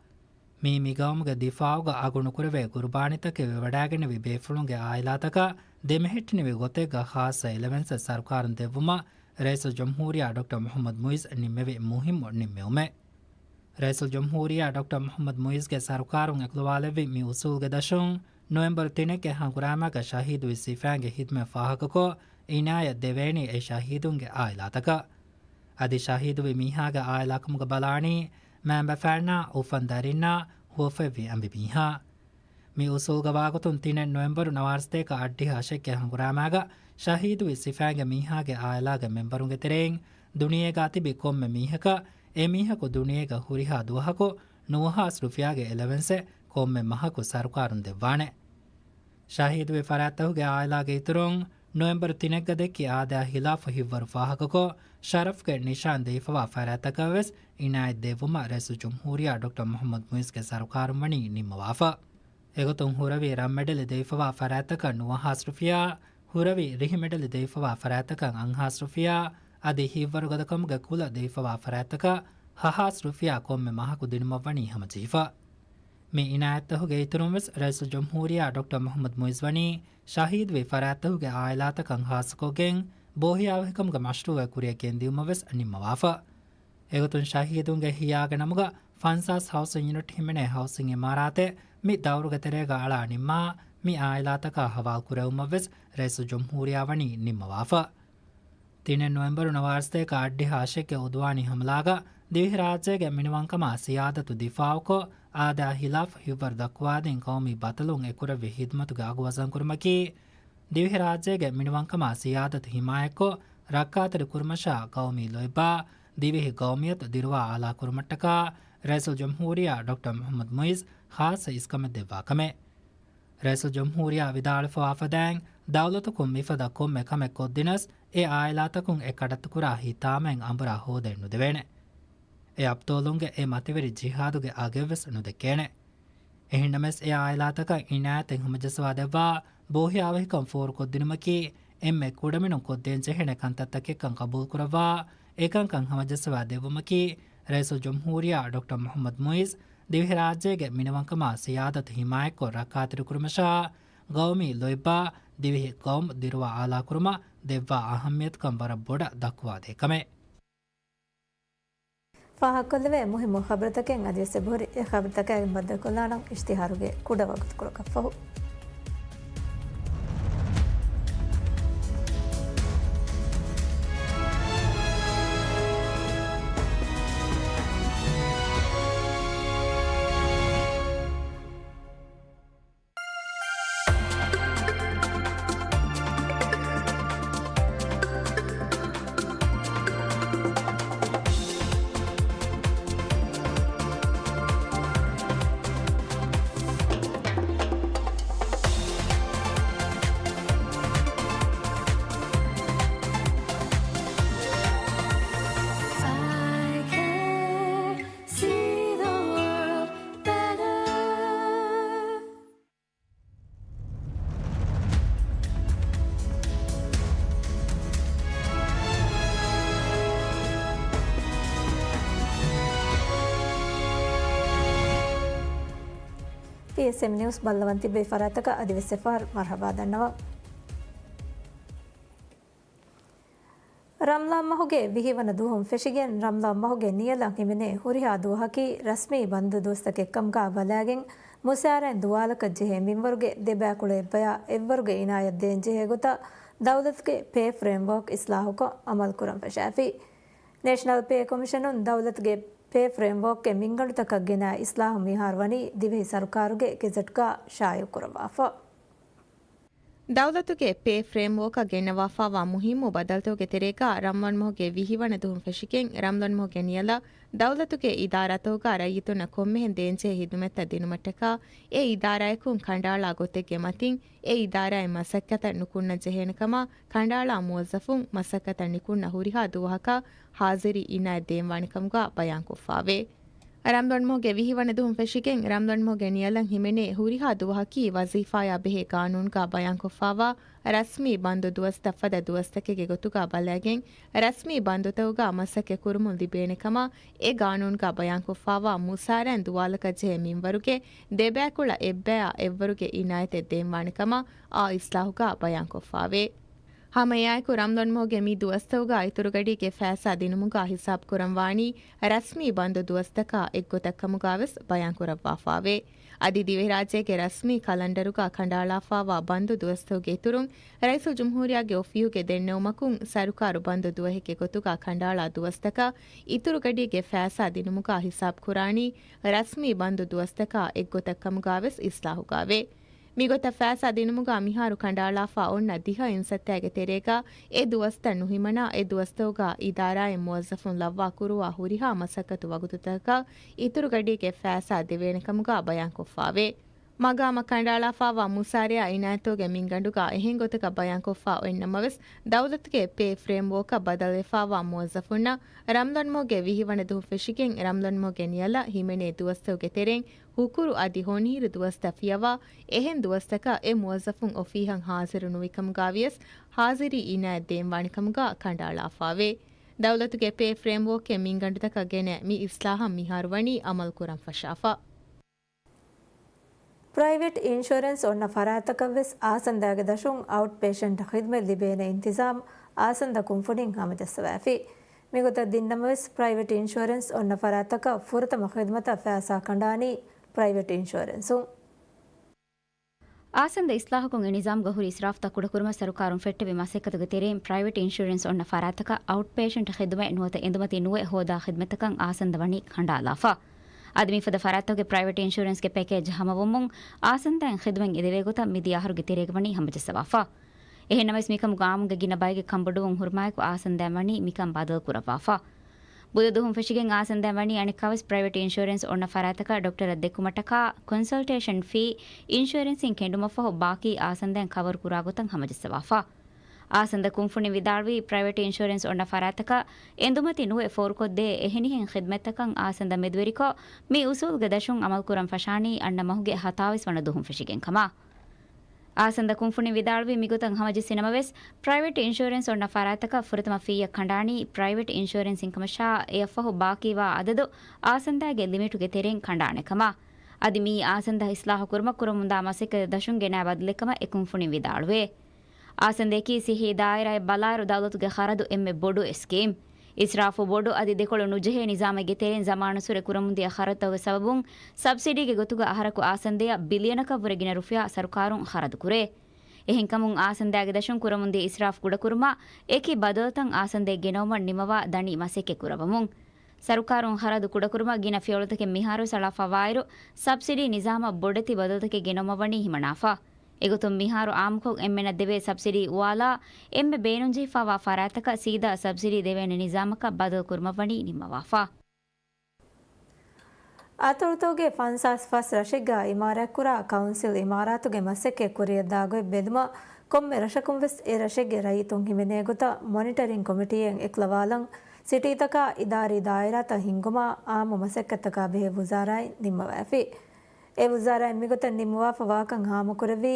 މީ މި ގައުމުގެ ދިފާޢުގަ އަގުނުކުރެވޭ ގުރުބާނީތަކެއް ވެވަޑައިގެންނެވި ބޭފުޅުންގެ އާއިލާތަކަށް ދެމެހެއްޓިނެވި ގޮތެއްގަ ޚާއްޞަ އެލަވެންސެއް ސަރުކާރުން ދެއްވުމަށް ރައީސުލްޖުމްހޫރިއްޔާ ޑޮކްޓަރ މުޙައްމަދު މުޢިއްޒު ނިންމެވި މުހިއްމު ނިންމެވުމެއް. ރައީސުލްޖުމްހޫރިއްޔާ ޑޮކްޓަރ މުޙައްމަދު މުޢިއްޒުގެ ސަރުކާރުން އެކުލަވާލެއްވި މި އުސޫލުގެ ދަށުން، ނޮވެމްބަރު ތިނެއްގެ ހަނގުރާމާގަ ޝަހީދުވި ސިފައިންގެ ހިދުމަތް ފާހަގަކޮށް، އިނާޔަތް ދެވޭނީ އެ ޝަހީދުންގެ އާއިލާތަކަށް. އަދި ޝަހީދުވި މީހާގެ އާއިލާ ކަމުގަ ބަލާނީ، މައިންބަފައިންނާ އުފަން ދަރިންނާ ހުވަފަތްވި އަނބިމީހާ. މި އުސޫލުގަ ވާގޮތުން ތިނެއް ނޮވެމްބަރު ނަވާރަސަތޭކަ އަށްޑިހަ އަށެއްގެ ހަނގުރާމާގަ ޝަހީދުވި ސިފައިންގެ މީހާގެ އާއިލާގެ މެމްބަރުންގެ ތެރެއިން ދުނިޔޭގަ ތިބި ކޮންމެ މީހަކަށް އެ މީހަކު ދުނިޔޭގަ ހުރިހާ ދުވަހަކު ނުވަހާސް ރުފިޔާގެ އެލަވެންސެއް ކޮންމެ މަހަކު ސަރުކާރުން ދެއްވާނެ. ޝަހީދުވި ފަރާތްތަކުގެ އާއިލާގެ އިތުރުން، ނޮވެމްބަރު ތިނެއްގަ ދެއްކި އާދަޔާ ހިލާފު ހިތްވަރު ފާހަގަކޮށް، ޝަރަފްގެ ނިޝާން ދެވިފަވާ ފަރާތްތަކަށް ވެސް އިނާޔަތް ދެއްވުމަށް ރައީސުލްޖުމްހޫރިއްޔާ ޑޮކްޓަރ މުޙައްމަދު މުޢިއްޒުގެ ސަރުކާރުން ވަނީ ނިންމަވާފަ. އެގޮތުން ހުރަވީ ރަށްމެޑަލް ދެވިފަވާ ފަރާތްތަކަށް ނުވަހާސް ރުފިޔާ، ހުރަވީ ރިހިމެޑަލް ދެވިފަވާ ފަރާތްތަކަށް އަށްހާސް ރުފިޔާ، އަދި ހިތްވަރުގަދަކަމުގެ ކުލަ ދެވިފަވާ ފަރާތްތަކަށް ހަހާސް ރުފިޔާ ކޮންމެ މަހަކު ދިނުމަށްވަނީ ހަމަޖެހިފަ. މި އިނާޔަތްތަކުގެ އިތުރުން ވެސް ރައީސުލްޖުމްހޫރިއްޔާ ޑޮކްޓަރ މުޙައްމަދު މުޢިއްޒު ވަނީ ޝަހީދުވި ފަރާތްތަކުގެ އާއިލާތަކަށް ޚާއްޞަކޮށްގެން ބޯހިޔާވަހިކަމުގެ މަޝްރޫޢެއް ކުރިއަށް ގެންދިއުމަށް ވެސް ނިންމަވާފަ. އެގޮތުން ޝަހީދުންގެ ހިޔާގެ ނަމުގަ ފަންސާސް ހައުސިން ޔުނިޓް ހިމެނޭ ހައުސިން އިމާރާތެއް މި ދައުރުގެ ތެރޭގަ އަޅާ ނިންމާ، މި އާއިލާތަކާ ހަވާލު ކުރެވުމަށް ވެސް ރައީސުލްޖުމްހޫރިއްޔާ ވަނީ ނިންމަވާފަ. ތިނެއް ނޮވެމްބަރު ނަވާރަސަތޭކަ އަށްޑިހަ އަށެއްގެ އުދުވާނީ ހަމަލާގަ ދިވެހިރާއްޖޭގެ މިނިވަންކަމާ ސިޔާދަތު ދިފާޢުކޮށް، އާދަޔާ ހިލާފް ހިތްވަރު ދައްކުވާދިން ޤައުމީ ބަޠަލުން އެކުރެއްވި ޚިދުމަތުގެ އަގު ވަޒަންކުރުމަކީ، ދިވެހިރާއްޖޭގެ މިނިވަންކަމާ ސިޔާދަތު ހިމާޔަތްކޮށް، ރައްކާތެރި ކުރުމަށާ ޤައުމީ ލޯތްބާ، ދިވެހި ޤައުމިއްޔަތު ދިރުވާ އާލާ ކުރުމަށްޓަކާ ރައީސުލްޖުމްހޫރިއްޔާ ޑޮކްޓަރ މުޙައްމަދު މުޢިއްޒު ޚާއްޞަ އިސްކަމެއް ދެއްވާ ކަމެއް. ރައީސުލްޖުމްހޫރިއްޔާ ވިދާޅުވެފަވާފަދައިން، ދައުލަތަކުން މިފަދަ ކޮންމެ ކަމެއް ކޮށްދިނަސް، އެ އާއިލާތަކުން އެ ކަޑައްތުކުރާ ހިތާމައިން އަނބުރާ ހޯދައެއް ނުދެވޭނެ. އެ އަބްޠާލުންގެ އެ މަތިވެރި ޖިހާދުގެ އަގެއްވެސް ނުދެއްކޭނެ. އެހެންނަމަވެސް، އެ އާއިލާތަކަށް އިނާޔަތެއް ހަމަޖައްސަވާ ދެއްވާ ބޯހިޔާވަހިކަން ފޯރުކޮށްދިނުމަކީ، އެންމެ ކުޑަމިނުން ކޮށްދޭން ޖެހޭނެ ކަންތައްތަކެއްކަން ޤަބޫލުކުރައްވާ، އެކަންކަން ހަމަޖައްސަވާ ދެއްވުމަކީ، ރައީސުލްޖުމްހޫރިއްޔާ ޑޮކްޓަރ މުޙައްމަދު މުޢިއްޒު ދިވެހިރާއްޖޭގެ މިނިވަންކަމާ ސިޔާދަތު ހިމާޔަތްކޮށް ރައްކާތެރިކުރުމަށާ، ޤައުމީ ލޯތްބާ، ދިވެހި ޤައުމު ދިރުވާ އާލާކުރުމަށް ދެއްވާ އަހައްމިޔަތުކަން ވަރަށް ބޮޑަށް ދައްކުވާދޭ ކަމެއް. ފާހަގަކޮށްލެވޭ މުހިއްމު ޚަބަރުތަކެއް އަދިވެސް އެބަހުރި. އެ ޚަބަރުތަކާއި ބައްދަލުކޮށްލާނަން އިޝްތިހާރުގެ ކުޑަ ވަގުތުކޮޅަކަށްފަހު. ޕީއެސްއެމް ނިއުސް ބައްލަވަން ތިއްބެވި ފަރާތަކަށް އަދިވެސް އެއްފަހަރު މަރުޙަބާ ދަންނަވަން. ރަމްޟާން މަހުގެ ވިހި ވަނަ ދުވަހުން ފެށިގެން، ރަމްޟާން މަހުގެ ނިޔަލަށް ހިމެނޭ ހުރިހާ ދުވަހަކީ ރަސްމީ ބަންދު ދުވަސްތަކެއްކަމުގަ ބަލާގެން، މުސާރައިން ދުވާލަކަށް ޖެހޭ މިންވަރުގެ ދެބައިކުޅަ އެއްބަޔާ އެއްވަރުގެ އިނާޔަތް ދޭން ޖެހޭ ގޮތަށް ދައުލަތުގެ ޕޭ ފްރޭމްވޯކް އިސްލާހުކޮށް އަމަލު ކުރަން ފަށާފި. ނޭޝަނަލް ޕޭ ކޮމިޝަނުން ދައުލަތުގެ ޕޭ ފްރޭމްވޯކްގެ މިންގަނޑުތަކަށް ގެނައި އިސްލާހު މިހާރު ވަނީ ދިވެހި ސަރުކާރުގެ ގެޒެޓްގަ ޝާއިޢު ކުރައްވާފަ. ދައުލަތުގެ ޕޭ ފްރޭމްވޯކަށް ގެންނަވާފާވާ މުހިއްމު ބަދަލުތަކުގެ ތެރޭގަ ރަމްޟާން މަހުގެ ވިހި ވަނަ ދުވަހުން ފެށިގެން ރަމްޟާން މަހުގެ ނިޔަލަށް ދައުލަތުގެ އިދާރާތަކުގަ ރައްޔިތުންނަށް ކޮންމެހެން ދޭންޖެހޭ ހިދުމަތްތައް ދިނުމަށްޓަކާ އެ އިދާރާއަކުން ކަނޑައަޅާ ގޮތެއްގެ މަތިން އެ އިދާރާއެއް މަސައްކަތަށް ނުކުންނަން ޖެހޭނެ ކަމަށް ކަނޑައަޅާ މުވައްޒަފުން މަސައްކަތަށް ނިކުންނަ ހުރިހާ ދުވަހަކަށް ހާޒިރީ އިނާޔަތް ދޭންވާނެ ކަމުގަ ބަޔާންކޮށްފާވޭ. ރަމްޟާން މަހުގެ ވިހި ވަނަ ދުވަހުން ފެށިގެން ރަމްޟާން މަހުގެ ނިޔަލަށް ހިމެނޭ ހުރިހާ ދުވަހަކީ ވަޒީފާޔާ ބެހޭ ގާނޫނުގަ ބަޔާންކޮށްފާވާ ރަސްމީ ބަންދު ދުވަސްތައް ފަދަ ދުވަސްތަކެއްގެ ގޮތުގަ ބަލައިގެން، ރަސްމީ ބަންދުތަކުގަ މަސައްކަތް ކުރުމުން ލިބޭނެ ކަމަށް އެ ގާނޫނުގަ ބަޔާންކޮށްފާވާ މުސާރައިން ދުވާލަކަށް ޖެހޭ މިންވަރުގެ ދެބައިކުޅަ އެއްބަޔާ އެއްވަރުގެ އިނާޔަތެއް ދޭންވާނެ ކަމަށް އާ އިސްލާހުގަ ބަޔާންކޮށްފާވޭ. ހަމައެއާއެކު ރަމްޟާން މަހުގެ މި ދުވަސްތަކުގަ އިތުރުގަޑީގެ ފައިސާ ދިނުމުގަ ހިސާބުކުރަންވާނީ ރަސްމީ ބަންދު ދުވަސްތަކާ އެއްގޮތަށް ކަމުގަވެސް ބަޔާންކުރައްވާފާވޭ. އަދި ދިވެހިރާއްޖޭގެ ރަސްމީ ކަލަންޑަރުގަ ކަނޑައަޅާފާވާ ބަންދު ދުވަސްތަކުގެ އިތުރުން، ރައީސުލްޖުމްހޫރިއްޔާގެ އޮފީހުގެ ދެންނެވުމަކުން، ސަރުކާރު ބަންދު ދުވަހެއްގެ ގޮތުގަ ކަނޑައަޅާ ދުވަސްތަކަށް އިތުރުގަޑީގެ ފައިސާ ދިނުމުގަ ހިސާބުކުރާނީ ރަސްމީ ބަންދު ދުވަސްތަކާ އެއްގޮތަށް ކަމުގަވެސް އިސްލާހުގަވޭ. މިގޮތަށް ފައިސާ ދިނުމުގަ މިހާރު ކަނޑައަޅާފަ އޮންނަ ދިހަ އިންސައްތައިގެ ތެރޭގަ އެ ދުވަސްތައް ނުހިމަނާ، އެ ދުވަސްތަކުގަ އިދާރާއިން މުވައްޒަފުން ލައްވާ ކުރުވާ ހުރިހާ މަސައްކަތު ވަގުތުތަކަކަށް އިތުރުގަޑީގެ ފައިސާ ދެވޭނެ ކަމުގަ ބަޔާންކޮށްފާވޭ. މަގާމަށް ކަނޑައަޅާފާވާ މުސާރަޔާ އިނާޔަތުގެ މިންގަނޑުގަ އެހެން ގޮތަކަށް ބަޔާންކޮށްފާ އޮތްނަމަވެސް، ދައުލަތުގެ ޕޭ ފްރޭމްވޯކަށް ބަދަލުވެފާވާ މުވައްޒަފުންނަށް ރަމްޟާން މަހުގެ ވިހި ވަނަ ދުވަހުން ފެށިގެން ރަމްޟާން މަހުގެ ނިޔަލަށް ހިމެނޭ ދުވަސްތަކުގެ ތެރެއިން ހުކުރު އަދި ހޮނިހިރު ދުވަސްތައް ފިޔަވާ އެހެން ދުވަސްތަކަށް އެ މުވައްޒަފުން އޮފީހަށް ހާޒިރު ނުވި ކަމުގަވިޔަސް ހާޒިރީ އިނާޔަތް ދޭންވާނެ ކަމުގަ ކަނޑައަޅާފާވޭ. ދައުލަތުގެ ޕޭ ފްރޭމްވޯކެއް މިންގަނޑުތަކަށް ގެނައި މި އިސްލާހަށް މިހާރު ވަނީ އަމަލު ކުރަން ފަށާފަ. ޕްރައިވެޓް އިންޝުއަރެންސް އޮންނަ ފަރާތްތަކަށް ވެސް އާސަންދާގެ ދަށުން އައުޓް ޕޭޝަންޓް ޚިދުމަތް ލިބޭނެ އިންތިޒާމް އާސަންދަ ކުންފުނިން ހަމަޖައްސަވައިފި. މިގޮތަށް ދިންނަމަވެސް، ޕްރައިވެޓް އިންޝުއަރެންސް އޮންނަ ފަރާތްތަކަށް ފުރަތަމަ ޚިދުމަތަށް ފައިސާ ކަނޑާނީ ޕްރައިވެޓް އިންޝުއަރެންސުން. އާސަންދަ އިސްލާހަކުން އެ ނިޒާމްގަ ހުރި އިސްރާފްތައް ކުޑަކުރުމަށް ސަރުކާރުން ފެއްޓެވި މަސައްކަތުގެ ތެރެއިން ޕްރައިވެޓް އިންޝުއަރެންސް އޮންނަ ފަރާތްތަކަށް އައުޓް ޕޭޝަންޓް ޚިދުމަތް ނުވަތަ އެނދުމަތީ ނުވެ ހޯދާ ޚިދުމަތްތަކަށް އާސަންދަ ވަނީ ކަނޑާލާފަ. އަދި މިފަދަ ފަރާތްތަކުގެ ޕްރައިވެޓް އިންޝުއަރެންސްގެ ޕެކޭޖް ހަމަވުމުން އާސަންދައިން ޚިދުމަތް އެދެވޭ ގޮތަށް މިދިޔަ އަހަރުގެ ތެރޭގަ ވަނީ ހަމަޖައްސަވާފަ. އެހެންނަމަވެސް، މިކަމުގަ އާއްމުގެ ގިނަ ބައެއްގެ ކަންބޮޑުވުން ހުރުމާއެކު އާސަންދައިން ވަނީ މިކަން ބަދަލު ކުރައްވާފަ. ބުދަ ދުވަހުން ފެށިގެން އާސަންދައިން ވަނީ އަނެއްކާވެސް ޕްރައިވެޓް އިންޝުއަރެންސް އޮންނަ ފަރާތްތަކަށް ޑޮކްޓަރަށް ދެއްކުމަށްޓަކާ ކޮންސަލްޓޭޝަން ފީ އިންޝުއަރެންސިން ކެނޑުމަށްފަހު ބާކީ އާސަންދައިން ކަވަރު ކުރާ ގޮތަށް ހަމަޖައްސަވާފަ. އާސަންދަ ކުންފުނިން ވިދާޅުވީ، ޕްރައިވެޓް އިންޝުއަރެންސް އޮންނަ ފަރާތްތަކަށް އެނދުމަތި ނުވެ ފޯރުކޮށްދޭ އެހެނިހެން ޚިދުމަތްތަކަށް އާސަންދަ މެދުވެރިކޮށް، މި އުސޫލުގެ ދަށުން އަމަލުކުރަން ފަށާނީ އަންނަ މަހުގެ ހަތާވީސް ވަނަ ދުވަހުން ފެށިގެން ކަމަށް. އާސަންދަ ކުންފުނިން ވިދާޅުވީ، މިގޮތަށް ހަމަޖެއްސިނަމަވެސް، ޕްރައިވެޓް އިންޝުއަރެންސް އޮންނަ ފަރާތްތަކަށް ފުރަތަމަ ފީއަށް ކަނޑާނީ ޕްރައިވެޓް އިންޝުއަރެންސް އިންކަމަށާ، އެއަށްފަހު ބާކީވާ އަދަދު އާސަންދާގެ ލިމިޓުގެ ތެރެއިން ކަނޑާނެ ކަމަށް. އަދި މިއީ އާސަންދާ އިސްލާހު ކުރުމަށް ކުރަމުންދާ މަސައްކަތް ދަށުން ގެނައި ބަދަލެއް ކަމަށް އެ ކުންފުނިން ވިދާޅުވޭ. އާސަންދައަކީ ސިއްހީ ދާއިރާއެއް ބަލާއިރު ދައުލަތުގެ ޚަރަދު އެންމެ ބޮޑު އެއް ސްކީމް. އިސްރާފު ބޮޑު އަދި ދެކޮޅު ނުޖެހޭ ނިޒާމެއްގެ ތެރެއިން ޒަމާނުއްސުރެ ކުރަމުންދިޔަ ޚަރަދުތަކުގެ ސަބަބުން ސަބްސިޑީގެ ގޮތުގަ އަހަރަކު އާސަންދަޔަށް ބިލިއަނަކަށްވުރެ ގިނަ ރުފިޔާ ސަރުކާރުން ޚަރަދުކުރޭ. އެހެންކަމުން އާސަންދާގެ ދަށުން ކުރަމުންދިޔަ އިސްރާފް ކުޑަކުރުމަށް އެކި ބަދަލުތައް އާސަންދައަށް ގެނައުމަށް ނިމަވާ ދަނީ މަސައްކަތް ކުރައްވަމުން. ސަރުކާރުން ޚަރަދު ކުޑަކުރުމަށް ގިނަ ފިޔަވަޅުތަކެއް މިހާރުވެސް އަޅާފަވާއިރު، ސަބްސިޑީ ނިޒާމަށް ބޮޑެތި ބަދަލުތަކެއް ގެނައުމަށް ވަނީ ހިމަނާފަ. އެގޮތުން މިހާރު އާއްމުކޮށް އެންމެނަށް ދެވޭ ސަބްސިޑީ އުވާލާ، އެންމެ ބޭނުންޖެހިފާވާ ފަރާތްތަކަށް ސީދާ ސަބްސިޑީ ދެވޭނެ ނިޒާމަކަށް ބަދަލުކުރުމަށް ވަނީ ނިންމަވާފަ. އަތޮޅުތަކުގެ ފަންސާސް ފަސް ރަށެއްގަ އިމާރާތްކުރާ ކައުންސިލް އިމާރާތުގެ މަސައްކަތް ކުރިއަށްދާ ގޮތް ބެލުމަށް ކޮންމެ ރަށަކުން ވެސް އެ ރަށެއްގެ ރައްޔިތުން ހިމެނޭ ގޮތަށް މޮނިޓަރިން ކޮމިޓީއެއް އެކުލަވާލަން ސިޓީތަކާ އިދާރީ ދާއިރާތައް ހިންގުމާ އާއްމު މަސައްކަތްތަކާ ބެހޭ ވުޒާރާއިން ނިންމަވައިފި. އެ ވުޒާރާއިން މިގޮތަށް ނިންމުވާފަ ވާކަން ހާމަކުރެއްވީ،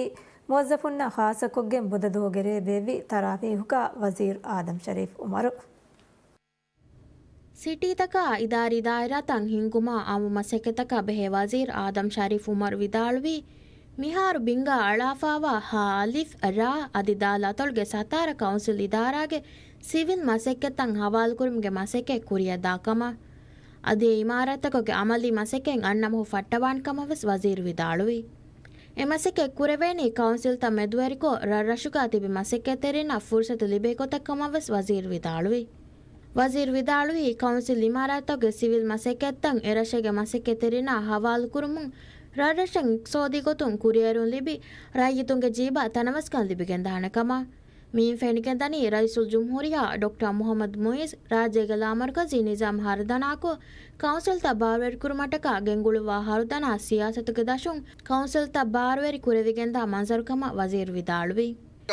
މުވައްޒަފުންނަށް ޚާއްޞަކޮށްގެން ބުދަ ދުވަހުގެ ރޭ ބޭއްވި ތަރާވީހުގަ ވަޒީރު އާދަމް ޝަރީފް އުމަރު. ސިޓީތަކާ އިދާރީ ދާއިރާތައް ހިންގުމާ އާއްމު މަސައްކަތްތަކާ ބެހޭ ވަޒީރު އާދަމް ޝަރީފް އުމަރު ވިދާޅުވީ، މިހާރު ބިންގާ އަޅާފާވާ ހ އަލިފް ރ އަދި ދ އަތޮޅުގެ ސަތާރަ ކައުންސިލް އިދާރާގެ ސިވިލް މަސައްކަތްތައް ހަވާލުކުރުމުގެ މަސައްކަތް ކުރިއަށްދާ ކަމަށް. އަދި އެ އިމާރާތްތަކުގެ އަމަލީ މަސައްކަތް އަންނަ މަހު ފައްޓަވާނެ ކަމަށް ވެސް ވަޒީރު ވިދާޅުވި. އެ މަސައްކަތް ކުރެވޭނީ ކައުންސިލްތައް މެދުވެރިކޮށް، ރަށްރަށުގަ ތިބި މަސައްކަތްތެރިންނަށް ފުރުސަތު ލިބޭ ގޮތަށް ކަމަށް ވެސް ވަޒީރު ވިދާޅުވި. ވަޒީރު ވިދާޅުވީ، ކައުންސިލް އިމާރާތްތަކުގެ ސިވިލް މަސައްކަތްތައް އެ ރަށެއްގެ މަސައްކަތްތެރިންނާ ހަވާލުކުރުމުން ރަށްރަށަށް އިޤްތިޞާދީ ގޮތުން ކުރިއެރުން ލިބި، ރައްޔިތުންގެ ޖީބަށް ތަނަވަސްކަން ލިބިގެންދާނެ ކަމަށް. މިއިން ފެނިގެންދަނީ ރައީސުލްޖުމްހޫރިއްޔާ ޑޮކްޓަރ މުޙައްމަދު މުޢިއްޒު ރާއްޖޭގެ ލާމަރުކަޒީ ނިޒާމް ހަރުދަނާކޮށް، ކައުންސިލްތައް ބާރުވެރިކުރުމަށްޓަކާ ގެންގުޅުއްވާ ހަރުދަނާ ސިޔާސަތުގެ ދަށުން ކައުންސިލްތައް ބާރުވެރި ކުރެވިގެންދާ މަންޒަރު ކަމަށް ވަޒީރު ވިދާޅުވި.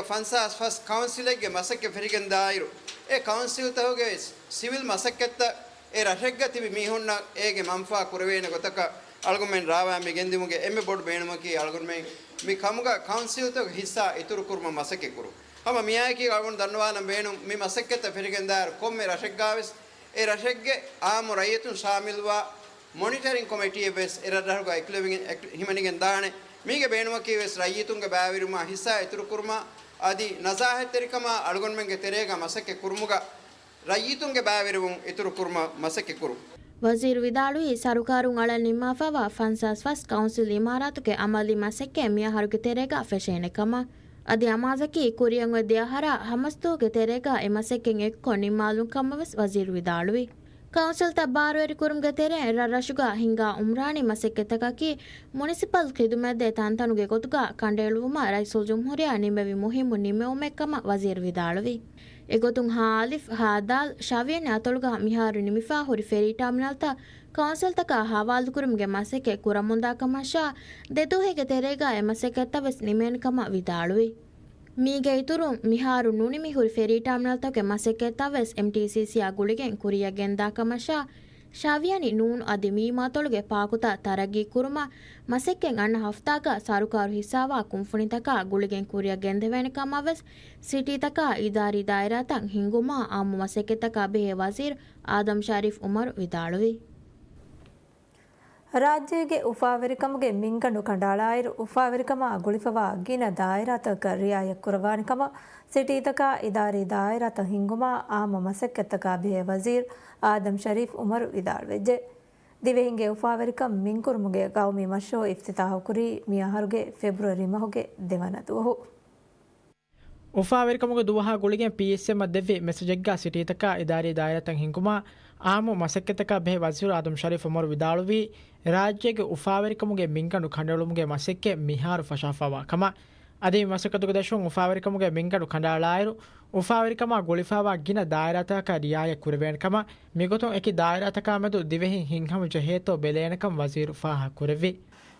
ފަންސާސް ފަސް ކައުންސިލެއްގެ މަސައްކަތް ފެށިގެން ދާއިރު، އެ ކައުންސިލްތަކުގެ ސިވިލް މަސައްކަތްތައް އެ ރަށެއްގަ ތިބި މީހުންނަށް އޭގެ މަންފާ ކުރެވޭނެ ގޮތަކަށް އަޅުގަނޑުމެން ރާވާ މި ގެންދިއުމުގެ އެންމެ ބޮޑު ބޭނުމަކީ އަޅުގަނޑުމެން މި ކަމުގަ ކައުންސިލްތަކުގެ ހިއްސާ އިތުރު ކުރުމަށް މަސައްކަތް ކުރުން. ހަމަ މިއާއެކީ އަޅުގަނޑު ދަންނަވާލަން ބޭނުން މި މަސައްކަތްތައް ފެށިގެންދާއިރު ކޮންމެ ރަށެއްގާވެސް އެ ރަށެއްގެ އާއްމު ރައްޔިތުން ޝާމިލްވާ މޮނިޓަރިން ކޮމިޓީއެއް ވެސް އެ ރަށްރަށުގަ އެކުލެވިގެން އެކު-، ހިމެނިގެން ދާނެ. މީގެ ބޭނުމަކީ ވެސް ރައްޔިތުންގެ ބައިވެރިވުމާ ހިއްސާ އިތުރުކުރުމާ އަދި ނަޒާހަތްތެރިކަމާ އަޅުގަނޑުމެންގެ ތެރޭގަ މަސައްކަތް ކުރުމުގަ ރައްޔިތުންގެ ބައިވެރިވުން އިތުރު ކުރުމަށް މަސައްކަތް ކުރުން. ވަޒީރު ވިދާޅުވީ، ސަރުކާރުން އަޅަން ނިންމާފައިވާ ފަންސާސް ފަސް ކައުންސިލް އިމާރާތުގެ އަމަލީ މަސައްކަތް މިއަހަރުގެ ތެރޭގަ ފެށޭނެ ކަމަށް. އަދި އަމާޒަކީ ކުރިއަށް އޮތް ދެ އަހަރާ ހަމަސްދުވަހުގެ ތެރޭގަ އެ މަސައްކަތް އެއްކޮށް ނިންމާލުން ކަމަށް ވެސް ވަޒީރު ވިދާޅުވި. ކައުންސިލްތައް ބާރުވެރިކުރުމުގެ ތެރެއިން ރަށްރަށުގަ ހިނގާ އުމްރާނީ މަސައްކަތްތަކަކީ މުނިސިޕަލް ޚިދުމަތްދޭ ތަންތަނުގެ ގޮތުގަ ކަނޑައެޅުވުމަށް ރައީސުލްޖުމްހޫރިއްޔާ ނިމެވި މުހިއްމު ނިމެވުމެއް ކަމަށް ވަޒީރު ވިދާޅުވި. އެގޮތުން ހާ އަލިފް، ހާ ދާލް، ޝާވިޔަނި އަތޮޅުގަ މިހާރު ނިމިފާ ހުރި ފެރީ ޓާމިނަލްތައް ކައުންސިލްތަކާ ހަވާލުކުރުމުގެ މަސައްކަތް ކުރަމުންދާ ކަމަށާ، ދެ ދުވަހެއްގެ ތެރޭގަ އެ މަސައްކަތްތައް ވެސް ނިމޭނެ ކަމަށް ވިދާޅުވި. މީގެ އިތުރުން، މިހާރު ނުނިމި ހުރި ފެރީ ޓާމިނަލްތަކުގެ މަސައްކަތްތައް ވެސް އެމްޓީސީސީއާ ގުޅިގެން ކުރިއަށް ގެންދާ ކަމަށާ، ޝާވިޔަނި ނޫން އަދި މީމާތޮޅުގެ ޕާކުތައް ތަރައްގީ ކުރުމަށް މަސައްކަތް އަންނަ ހަފްތާގަ ސަރުކާރު ހިއްސާވާ ކުންފުނިތަކާ ގުޅިގެން ކުރިއަށް ގެންދެވޭނެ ކަމަށް ވެސް ސިޓީތަކާ އިދާރީ ދާއިރާތައް ހިންގުމާ އާއްމު މަސައްކަތްތަކާ ބެހޭ ވަޒީރު އާދަމް ޝަރީފް އުމަރު ވިދާޅުވި. ރާއްޖޭގެ އުފާވެރިކަމުގެ މިންގަނޑު ކަނޑައަޅާއިރު، އުފާވެރިކަމާ ގުޅިފަވާ ގިނަ ދާއިރާތަކަކަށް ރިއާޔަތްކުރައްވާނެ ކަމަށް ސިޓީތަކާ އިދާރީ ދާއިރާތައް ހިންގުމާ އާއްމު މަސައްކަތްތަކާ ބެހޭ ވަޒީރު އާދަމް ޝަރީފް އުމަރު ވިދާޅުވެއްޖެ. ދިވެހިންގެ އުފާވެރިކަން މިންކުރުމުގެ ގައުމީ މަޝްރޫޢު އިފްތިތާޙުކުރީ މި އަހަރުގެ ފެބްރުއަރީ މަހުގެ ދެވަނަ ދުވަހު. އުފާވެރިކަމުގެ ދުވަހާ ގުޅިގެން ޕީއެސްއެމްއަށް ދެއްވި މެސެޖެއްގަ ސިޓީތަކާ އިދާރީ ދާއިރާތައް ހިންގުމާ އާއްމު މަސައްކަތްތަކާ ބެހޭ ވަޒީރު އާދަމް ޝަރީފް އުމަރު ވިދާޅުވީ، ރާއްޖޭގެ އުފާވެރިކަމުގެ މިންގަނޑު ކަނޑައެޅުމުގެ މަސައްކަތް މިހާރު ފަށާފައިވާ ކަމަށް. އަދި މި މަސައްކަތުގެ ދަށުން އުފާވެރިކަމުގެ މިންގަނޑު ކަނޑައަޅާއިރު، އުފާވެރިކަމާ ގުޅިފައިވާ ގިނަ ދާއިރާތަކަކަށް ރިއާޔަތް ކުރެވޭނެ ކަމަށް، މިގޮތުން އެކި ދާއިރާތަކާމެދު ދިވެހިން ހިތްހަމަޖެހޭތޯ ބެލޭނެކަން ވަޒީރު ފާހަގަކުރެއްވި.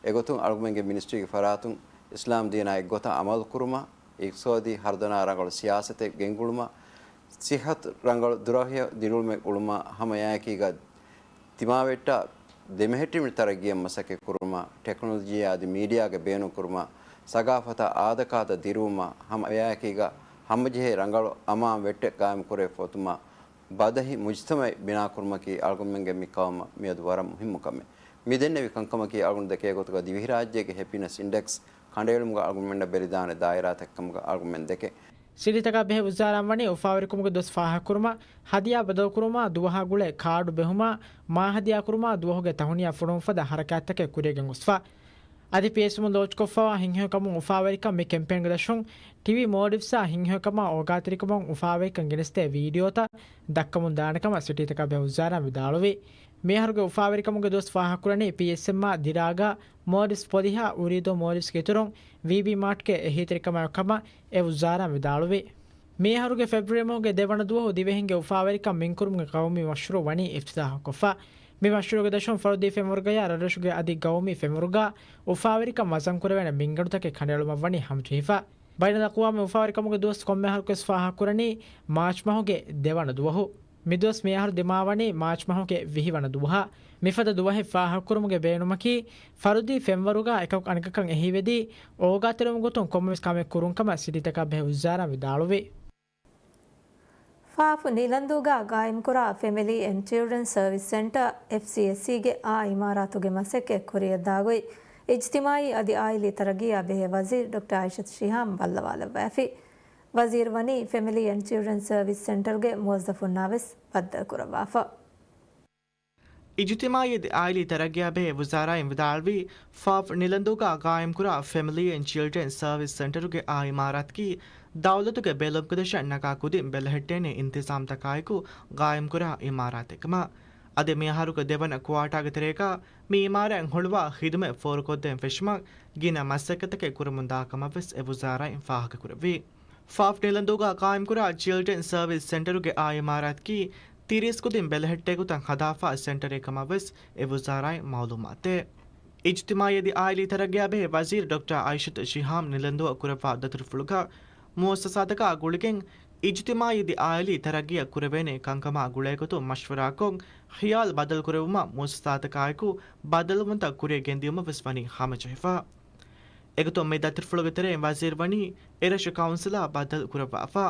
އެގޮތުން އަޅުގަނޑުމެންގެ މިނިސްޓްރީގެ ފަރާތުން އިސްލާމް ދީނާ އެއްގޮތަށް އަމަލުކުރުމަށް، އިޤްތިޞާދީ ހަރުދަނާ ރަނގަޅު ސިޔާސަތެއް ގެންގުޅުމަށް، ސިއްހަތު ރަނގަޅު ދުރަހިޔަ ދިރިއުޅުމެއް އުޅުމަށް ހަމައެއާއެކީގަ ތިމާވެއްޓާ ދެމެހެއްޓެރިން ތަރައްގީއަށް މަސައްކަތް ކުރުމަށް، ޓެކްނޮލޮޖީއާ އަދި މީޑިއާގެ ބޭނުން ކުރުމަށް، ސަގާފަތާ އާދަކާދަ ދިރުވުމަށް ހަމައެއާއެކީގަ ހަމަޖެހޭ ރަނގަޅު އަމާން ވެއްޓެއް ގާއިމް ކުރެވިފަ އޮތުމަށް، ބަދަހި މުޖުތަމަޢެއް ބިނާކުރުމަކީ އަޅުގަނޑުމެންގެ މި ޤައުމަށް މިއަދު ވަރަށް މުހިއްމު ކަމެއް. މި ދެންނެވި ކަންކަމަކީ އަޅުގަނޑު ދެކޭ ގޮތުގަ ދިވެހިރާއްޖޭގެ ހެޕިނަސް އިންޑެކްސް ކަނޑައެޅުމުގަ އަޅުގަނޑުމެންނަށް ބެލިދާނެ ދާއިރާތައް ކަމުގަ އަޅުގަނޑުމެން ދެކެ. ސިޓީތަކާ ބެހޭ ވުޒާރާއިން ވަނީ އުފާވެރިކަމުގެ ދުވަސް ފާހަގަކުރުމަށް، ހަދިޔާ ބަދަލުކުރުމާ، ދުވަހާ ގުޅޭ ކާޑު ބެހުމާ، މާ ހަދިޔާކުރުމާ، ދުވަހުގެ ތަހުނިޔާ ފޮނުވުމަށް ފަދަ ހަރަކާތްތަކެއް ކުރިއަށް ގެންގޮސްފަ. އަދި ޕީއެސްއެމް ލޯންޗްކޮށްފައިވާ ހިތްހެޔޮކަމުން އުފާވެރިކަން މި ކެމްޕޭންގެ ދަށުން ޓީވީ މޯލްޑިވްސްއާ ހިތްހެޔޮކަމާ އޯގާތެރިކަމުން އުފާވެރިކަން ގެނެސްދޭ ވީޑިއޯތައް ދައްކަމުން ދާނެ ކަމަށް ސިޓީތަކާ ބެހޭ ވުޒާރާއިން ވިދާޅުވި. މިއަހަރުގެ އުފާވެރިކަމުގެ ދުވަސް ފާހަގަކުރަނީ ޕީއެސްއެމްއާ ދިރާގާ މޯލްޑިވްސް ޕޮލިހާ އުރީދޯ މޯލްޑިވްސްގެ އިތުރުން ވީބީ މާޓްގެ އެހީތެރިކަމާއެކު ކަމަށް އެ ވުޒާރާއިން ވިދާޅުވި. މިއަހަރުގެ ފެބްރުއަރީ މަހުގެ ދެވަނަ ދުވަހު ދިވެހިންގެ އުފާވެރިކަން މިންކުރުމުގެ ގައުމީ މަޝްރޫޢު ވަނީ އިފްތިތާޙުކޮށްފަ. މި މަޝްރޫޢުގެ ދަށުން ފަރުދީ ފެންވަރުގަޔާ ރަށްރަށުގެ އަދި ގައުމީ ފެންވަރުގަ އުފާވެރިކަން ވަޒަންކުރެވޭނެ މިންގަނޑުތަކެއް ކަނޑައެޅުމަށްވަނީ ހަމަޖެހިފަ. ބައިނަލްއަޤްވާމީ އުފާވެރިކަމުގެ ދުވަސް ކޮންމެ އަހަރަކުވެސް ފާހަގަކުރަނީ މާޗް މަހުގެ ދެވަނަ ދުވަހު. މިދުވަސް މިއަހަރު ދިމާވަނީ މާޗް މަހުގެ ވިހިވަނަ ދުވަހަށް. މިފަދަ ދުވަހެއް ފާހަގަކުރުމުގެ ބޭނުމަކީ، ފަރުދީ ފެންވަރުގަ އެކަކު އަނެކަކަށް އެހީވެދީ، އޯގާތެރިވުމުގެ ގޮތުން ކޮންމެވެސް ކަމެއް ކުރުން ކަމަށް ސިޓީތަކާ ބެހޭ ވުޒާރާއިން ވިދާޅުވި. ފާފު ނިލަންދޫގަ ގާއިމްކުރާ ފެމިލީ އެންޑް ޗިލްޑްރެން ސަރވިސް ސެންޓަރ، އެފްސީއެސްސީގެ އާ އިމާރާތުގެ މަސައްކަތް ކުރިއަށްދާ ގޮތް އިޖްތިމާޢީ އަދި އާއިލީ ތަރައްގީއާ ބެހޭ ވަޒީރު ޑޮކްޓަރ އައިޝަތު ޝިހާމް ބައްލަވާލައްވައިފި. ވަޒީރު ވަނީ ފެމިލީ އެންޑް ޗިލްޑްރެން ސަރވިސް ސެންޓަރުގެ މުވައްޒަފުންނާވެސް ބައްދަލުކުރައްވާފަ. އިޖުތިމާޢީ އަދި އާއިލީ ތަރައްގީއާ ބެހޭ ވުޒާރާއިން ވިދާޅުވީ، ފާފް ނިލަންދޫގަ ގާއިމްކުރާ ފެމިލީ އެންޑް ޗިލްޑްރެން ސަރވިސް ސެންޓަރުގެ އާ އިމާރާތަކީ، ދައުލަތުގެ ބެލުމުގެ ދަށަށް ނަގާ ކުދިން ބެލެހެއްޓޭނެ އިންތިޒާމްތަކާއެކު ގާއިމްކުރާ އިމާރާތެއް ކަމަށް. އަދި މިއަހަރުގެ ދެވަނަ ކުއާޓާގެ ތެރޭގަ މި އިމާރާތް ހުޅުވާ ޚިދުމަތް ފޯރުކޮށްދޭން ފެށުމަށް ގިނަ މަސައްކަތަކެއް ކުރަމުންދާ ކަމަށްވެސް އެ ވުޒާރާއިން ފާހަގަކުރެއްވި. ފާފް ނިލަންދޫގަ ޤާއިމްކުރާ ޗިލްޑްރެން ސަރވިސް ސެންޓަރުގެ އާ އިމާރާތަކީ ތިރީސް ކުދިން ބެލެހެއްޓޭ ގޮތަށް ހަދާފާ ސެންޓަރެއް ކަމަށްވެސް އެ ވުޒާރާއިން މައުލޫމާތުދޭ. އިޖްތިމާއީ އަދި އާއިލީ ތަރައްގީއާ ބެހޭ ވަޒީރު ޑޮކްޓަރ އައިޝަތު ޝިހާމް ނިލަންދޫއަށް ކުރައްވާ ދަތުރުފުޅުގަ މުއައްސަސާތަކާ ގުޅިގެން އިޖްތިމާއީ އަދި އާއިލީ ތަރައްގީއަށް ކުރެވޭނެ ކަންކަމާ ގުޅޭގޮތުން މަޝްވަރާކޮށް، ޚިޔާލު ބަދަލުކުރެއްވުމަށް މުއައްސަސާތަކާއެކު ބަދަލުވުންތައް ކުރިއަށް ގެންދިޔުމަށް ވެސް ވަނީ ހަމަޖެހިފަ. އެގޮތުން މި ދަތުރުފުޅުގެ ތެރެއިން ވަޒީރު ވަނީ އެރަށު ކައުންސިލާ ބަދަލު ކުރައްވާފަ.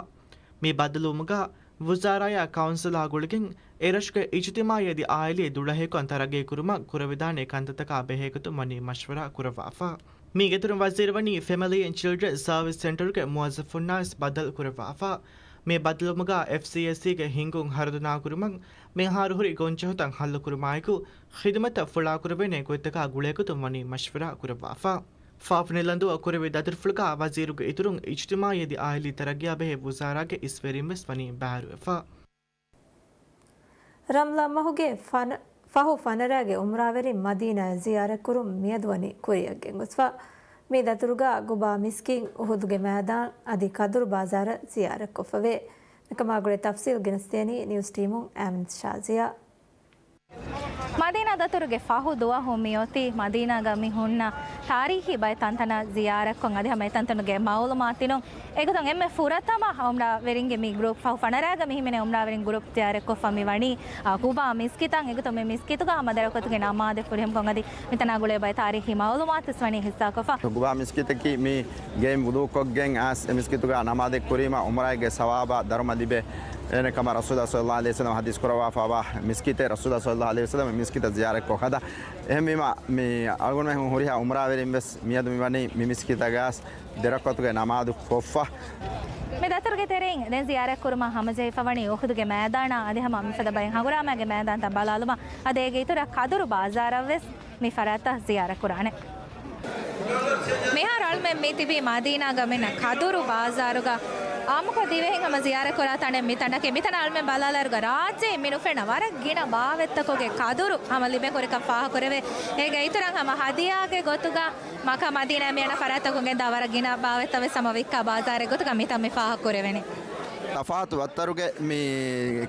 މި ބަދަލުވުމުގަ ވުޒާރާޔާ ކައުންސިލާ ގުޅިގެން އެރަށުގެ އިޖްތިމާއީ އަދި އާއިލީ ދުޅަހެޔޮކަން ތަރައްގީ ކުރުމަށް ކުރެވިދާނެ ކަންތައްތަކާ ބެހޭގޮތުން ވަނީ މަޝްވަރާ ކުރައްވާފަ. މީގެއިތުރުން ވަޒީރު ވަނީ ފެމިލީ އެންޑް ޗިލްޑްރެން ސަރވިސް ސެންޓަރުގެ މުވައްޒަފުންނާވެސް ބަދަލު ކުރައްވާފަ. މި ބަދަލުވުމުގަ އެފްސީއެސްސީގެ ހިންގުން ހަރުދަނާ ކުރުމަށް މިހާރު ހުރި ގޮންޖެހުންތައް ހައްލުކުރުމާއެކު، ޚިދުމަތްތައް ފުޅާކުރެވޭނެ ގޮތްތަކާ ގުޅޭގޮތުން ވަނީ މަޝްވަރާ ކުރައްވާފަ. ފާފް ނިލަންދޫއަށް ކުރެއްވި ދަތުރުފުޅުގަ ވަޒީރުގެ އިތުރުން އިޖްތިމާއީ އަދި އާއިލީ ތަރައްގީއާ ބެހޭ ވުޒާރާގެ އިސްވެރިން ވެސް ވަނީ ބައިވެރިވެފަ. ރަމްޟާން މަހުގެ ފަނަ-، ފަހު ފަނަރައިގެ އުމްރާވެރިން މަދީނާއަށް ޒިޔާރަތްކުރުން މިއަދު ވަނީ ކުރިއަށް ގެންގޮސްފަ. މި ދަތުރުގަ ގުބާ މިސްކިތް، އުހުދުގެ މައިދާން އަދި ކަދުރު ބާޒާރަށް ޒިޔާރަތްކޮށްފަވޭ. މިކަމާ ގުޅޭ ތަފްސީލް ގެނެސްދޭނީ ނިއުސް ޓީމުން އަމިން ޝާޒިޔާ. މަދީނާ ދަތުރުގެ ފަހު ދުވަހު މިއޮތީ މަދީނާގަ މި ހުންނަ ތާރީހީ ބައެއް ތަންތަނަށް ޒިޔާރަތްކޮށް އަދި ހަމަ އެތަންތަނުގެ މައުލޫމާތު ދިނުން. އެގޮތުން އެންމެ ފުރަތަމަ އުމްރާވެރިންގެ މި ގްރޫޕް ފަހު ފަނަރައިގަ މި ހިމެނޭ އުމްރާވެރިން ގްރޫޕް ޒިޔާރަތްކޮށްފަ މި ވަނީ، އާ، ގުބާ މިސްކިތަށް. އެގޮތުން މި މިސްކިތުގަ ހަމަ ދަރަކޮތުގެ ނަމާދެއް ފުރިހަމަކޮށް އަދި މިތަނާ ގުޅޭ ބައެއް ތާރީހީ މައުލޫމާތުވެސް ވަނީ ހިއްސާކޮށްފަ. ގުބާ މިސްކިތަކީ މި ގެއިން ވުޟޫކޮށްގެން އައިސް އެ މިސްކިތުގަ ނަމާދެއް ކުރީމަ އުމްރާއެއްގެ ސަވާބާ ދަރުމަ ލިބޭ. އެހެނެއް ކަމަށް ރަސޫލާ ޞައްލައްލާހު ޢަލައިހި ވަސައްލަމަ ޙަދީޘް ކުރައްވާފަވާ މިސްކިތެއް، ރަސޫލާ ޞައްލައްލާހު ޢަލައިހި ވަސައްލަމަ މިސްކިތަށް ޒިޔާރަތްކޮށް ހަދާ. އެހެންވީމަ، މި އަޅުގަނޑުމެން ހުރިހާ އުމްރާވެރިން ވެސް މިއަދު މިވަނީ މި މިސްކިތަށް ގޮސް ދެރަކުޢަތުގެ ނަމާދު ކޮށްފަ. މި ދަތުރުގެ ތެރެއިން ދެން ޒިޔާރަތް ކުރުމަށް ހަމަޖެހިފަ ވަނީ އުޙުދުގެ މައިދާނާ އަދި ހަމަ މިފަދަ ބައެއް ހަނގުރާމައިގެ މައިދާންތައް ބަލާލުމަށް އަދި އޭގެ އިތުރަށް ކަދުރު ބާޒާރަށްވެސް މި ފަރާތަށް ޒިޔާރަތް ކުރާނެ. މިހާރު އަޅުމެން މި ތިބީ މަދީނާގަ މިންނަ ކަދުރު ބާޒާރުގަ. އާއްމުކޮށް ދިވެހިން ހަމަ ޒިޔާރަތް ކުރާ ތަނެއް މި ތަނަކީ. މިތަނަށް އަޅުމެން ބަލާލާއިރުގަ ރާއްޖެއިން މި ނުފެންނަ ވަރަށް ގިނަ ބާވަތްތަކުގެ ކަދުރު ހަމަ ލިބެން ހުރިކަން ފާހަގަކުރެވޭ. އޭގެ އިތުރަށް ހަމަ ހަދިޔާގެ ގޮތުގަ މައްކާ މަދީނާ މިއަންނަ ފަރާތްތަކުން ގެންދާ ވަރަށް ގިނަ ބާވަތްތައް ވެސް ހަމަ ވިއްކާ ބާޒާރެއް ގޮތުގަ މިތަން މި ފާހަގަކުރެވެނީ. ތަފާތު ވައްތަރުގެ މި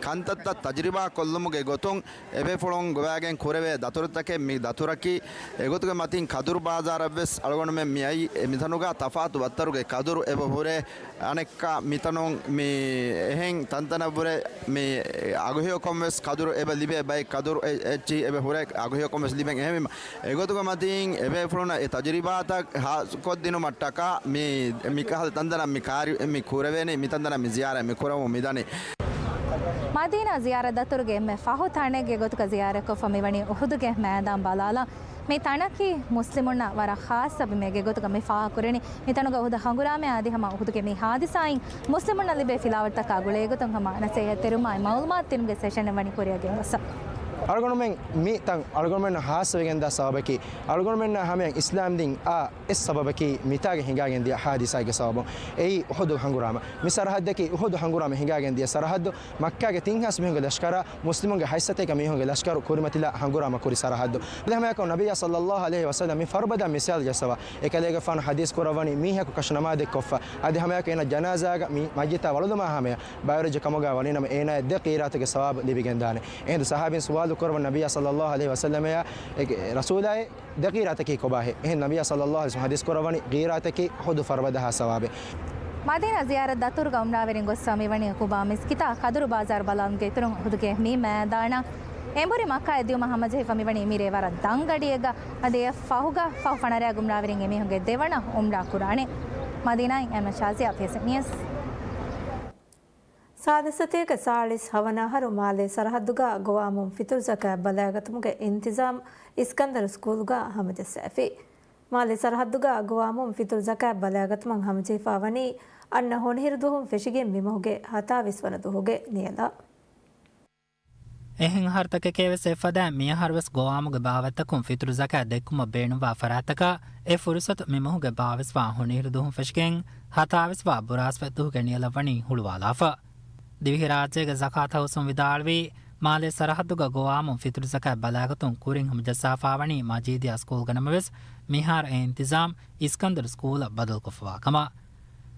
ކަންތައްތައް ތަޖުރިބާ ކޮށްލުމުގެ ގޮތުން އެބޭފުޅުން ގޮވާގެން ކުރެވޭ ދަތުރުތަކެއް މި ދަތުރަކީ. އެގޮތުގެ މަތިން ކަދުރު ބާޒާރަށްވެސް އަޅުގަނޑުމެން މި އައީ. އެ މިތަނުގަ ތަފާތު ވައްތަރުގެ ކަދުރު އެބަ ހުރޭ. އަނެއްކާ މިތަނުން މި އެހެން ތަންތަނަށްވުރެ މި އަގުހެޔޮކޮން ވެސް ކަދުރު އެބަ ލިބޭ ބައެއް ކަދުރު އެ-، އެއްޗިހި އެބަ ހުރޭ އަގުހެޔޮކޮން ވެސް ލިބެން. އެހެންވީމަ، އެގޮތުގެ މަތީން އެބޭފުޅުންނަށް އެ ތަޖުރިބާތައް ހާސްކޮށްދިނުމަށްޓަކާ މި، މިކަހަލަ ތަންތަނަށް މި ކާރި-، މި ކުރެވޭނީ، މިތަންތަނަށް މި ޒިޔާރަތް މި ކުރަމުން މިދަނީ. މަދީނާ ޒިޔާރަތް ދަތުރުގެ އެންމެ ފަހު ތަނެއްގެ ގޮތުގަ ޒިޔާރަތްކޮށްފަ މިވަނީ އުޙުދުގެ މައިދާން ބަލާލަން. މި ތަނަކީ މުސްލިމުންނަށް ވަރަށް ޚާއްޞަ ބިމެއްގެ ގޮތުގަ މި ފާހަގަކުރެނީ. މިތަނުގަ އުހުދު ހަނގުރާމައާ އަދި ހަމަ އުހުދުގެ މި ހާދިސާއިން މުސްލިމުންނަށް ލިބޭ ފިލާވަޅުތަކާ ގުޅޭގޮތުން ހަމަ ނަސޭހަތް ތެރުމާއި މައުލޫމާތު ދިނުމުގެ ސެޝަނެއް ވަނީ ކުރިއަށް ގެންގޮސްފަ. އަޅުގަނޑުމެން މި ތަން އަޅުގަނޑުމެންނަށް ހާއްސަވެގެންދާ ސަބަބަކީ، އަޅުގަނޑުމެންނާ ހަމަޔަށް އިސްލާމްދީން އާ އެއް ސަބަބަކީ މިތާގެ ހިނގާގެންދިޔަ ހާދިސާގެ ސަބަބުން. އެއީ އުހުދު ހަނގުރާމަ. މި ސަރަހައްދަކީ އުހުދު ހަނގުރާމަ ހިނގާގެންދިޔަ ސަރަހައްދު. މައްކާގެ ތިން ހާސް މީހުންގެ ލަޝްކަރާ މުސްލިމުންގެ ހަތްސަތޭކަ މީހުންގެ ލަޝްކަރު ކުރިމަތިލާ ހަނގުރާމަ ކުރި ސަރަހައްދު. އަދި ހަމައެކަން ނަބިއްޔާ ޞައްލައްލާހު ޢަލައިހި ވަސައްލަމް މި ފަރުބަދަ މިސާލު ޖައްސަވާ، އެކަލޭގެފާނު ޙަދީޘް ކުރައްވަނީ މީހަކު ކަށު ނަމާދެއް ކޮށްފަ، އަދި ހަމައެކަން އޭނަ ޖަނާޒާގަ މި މައްޔިތާ ވަޅުލުމާ ހަމަޔަށް ބައިވެރިއްޖެ ކަމުގަ ވަނީނަމަ އޭނާޔަށް ދެ ޤީރާތުގެ ސަވާބު ލިބިގެންދާނެ. އެހިނދު ޞަޙާބީން ސުވާލު ކުރައްވަނީ ނަބިއްޔާ ޞައްލައްލާހު ޢަލައިހި ވަސައްލަމަޔަށް، އެ ރަސޫލާއޭ، ދެ ޤީރާތަކީ ކޮބާހޭ؟ އެހެން ނަބިއްޔާ ޞައްލައްލާހު ޢަލައިހި ވަސައްލަމް ޙަދީޘް ކުރައްވަނީ ޤީރާތަކީ އުޙުދު ފަރުބަދަހާ ސަވާބޭ. މަދީނާ ޒިޔާރަތް ދަތުރުގަ އުމްރާވެރިން ގޮސްފަ މިވަނީ ޤުބާ މިސްކިތާ ކަދުރު ބާޒާރު ބަލާލުމުގެ އިތުރުން އުޙުދުގެ މި މައިދާނަށް. އެނބުރި މައްކާއަށް ދިޔުމަށް ހަމަޖެހިފަ މިވަނީ މިރޭ ވަރަށް ދަންގަޑިއެއްގަ. އަދި އެ ފަހުގަ ފަހު ފަނަރައިގެ އުމްރާވެރިން އެމީހުންގެ ދެވަނަ އުމްރާ ކުރާނެ. މަދީނާއިން އެމް ޝާޒިޔާ، ޕީއެސް ނިއުސް. ސާދަ ސަތޭކަ ސާޅީސް ހަވަނަ އަހަރު މާލޭ ސަރަހައްދުގަ ގޮވާމުން ފިތުރު ޒަކާތް ބަލައިގަތުމުގެ އިންތިޒާމް އިސްކަންދަރު ސްކޫލުގަ ހަމަޖައްސައިފި. މާލޭ ސަރަހައްދުގަ ގޮވާމުން ފިތުރު ޒަކާތް ބަލައިގަތުމަށް ހަމަޖެހިފަ ވަނީ އަންނަ ހޮނިހިރު ދުވަހުން ފެށިގެން މިމަހުގެ ހަތާވީސް ވަނަ ދުވަހުގެ ނިޔަލަށް. އެހެން އަހަރުތަކެކޭ ވެސް އެއްފަދައިން މިއަހަރު ވެސް ގޮވާމުގެ ބާވަތްތަކުން ފިތުރު ޒަކާތް ދެއްކުމަށް ބޭނުންވާ ފަރާތްތަކަށް އެ ފުރުސަތު މިމަހުގެ ބާވީސް ވާ ހޮނިހިރު ދުވަހުން ފެށިގެން ހަތާވީސް ވާ ބުރާސްފަތް ދުވަހުގެ ނިޔަލަށް ވަނީ ހުޅުވާލާފަ. ދިވެހިރާއްޖޭގެ ޒަކާތް ހައުސުން ވިދާޅުވީ، މާލޭ ސަރަހައްދުގަ ގޮވާމު ފިތުރު ޒަކާތް ބަލާގަތުން ކުރިން ހަމަޖައްސާފާވަނީ މަޖީދިޔާ ސްކޫލްގަ ނަމަވެސް، މިހާރު އެ އިންތިޒާމް އިސްކަންދަރު ސްކޫލަށް ބަދަލުކޮށްފަވާ ކަމަށް.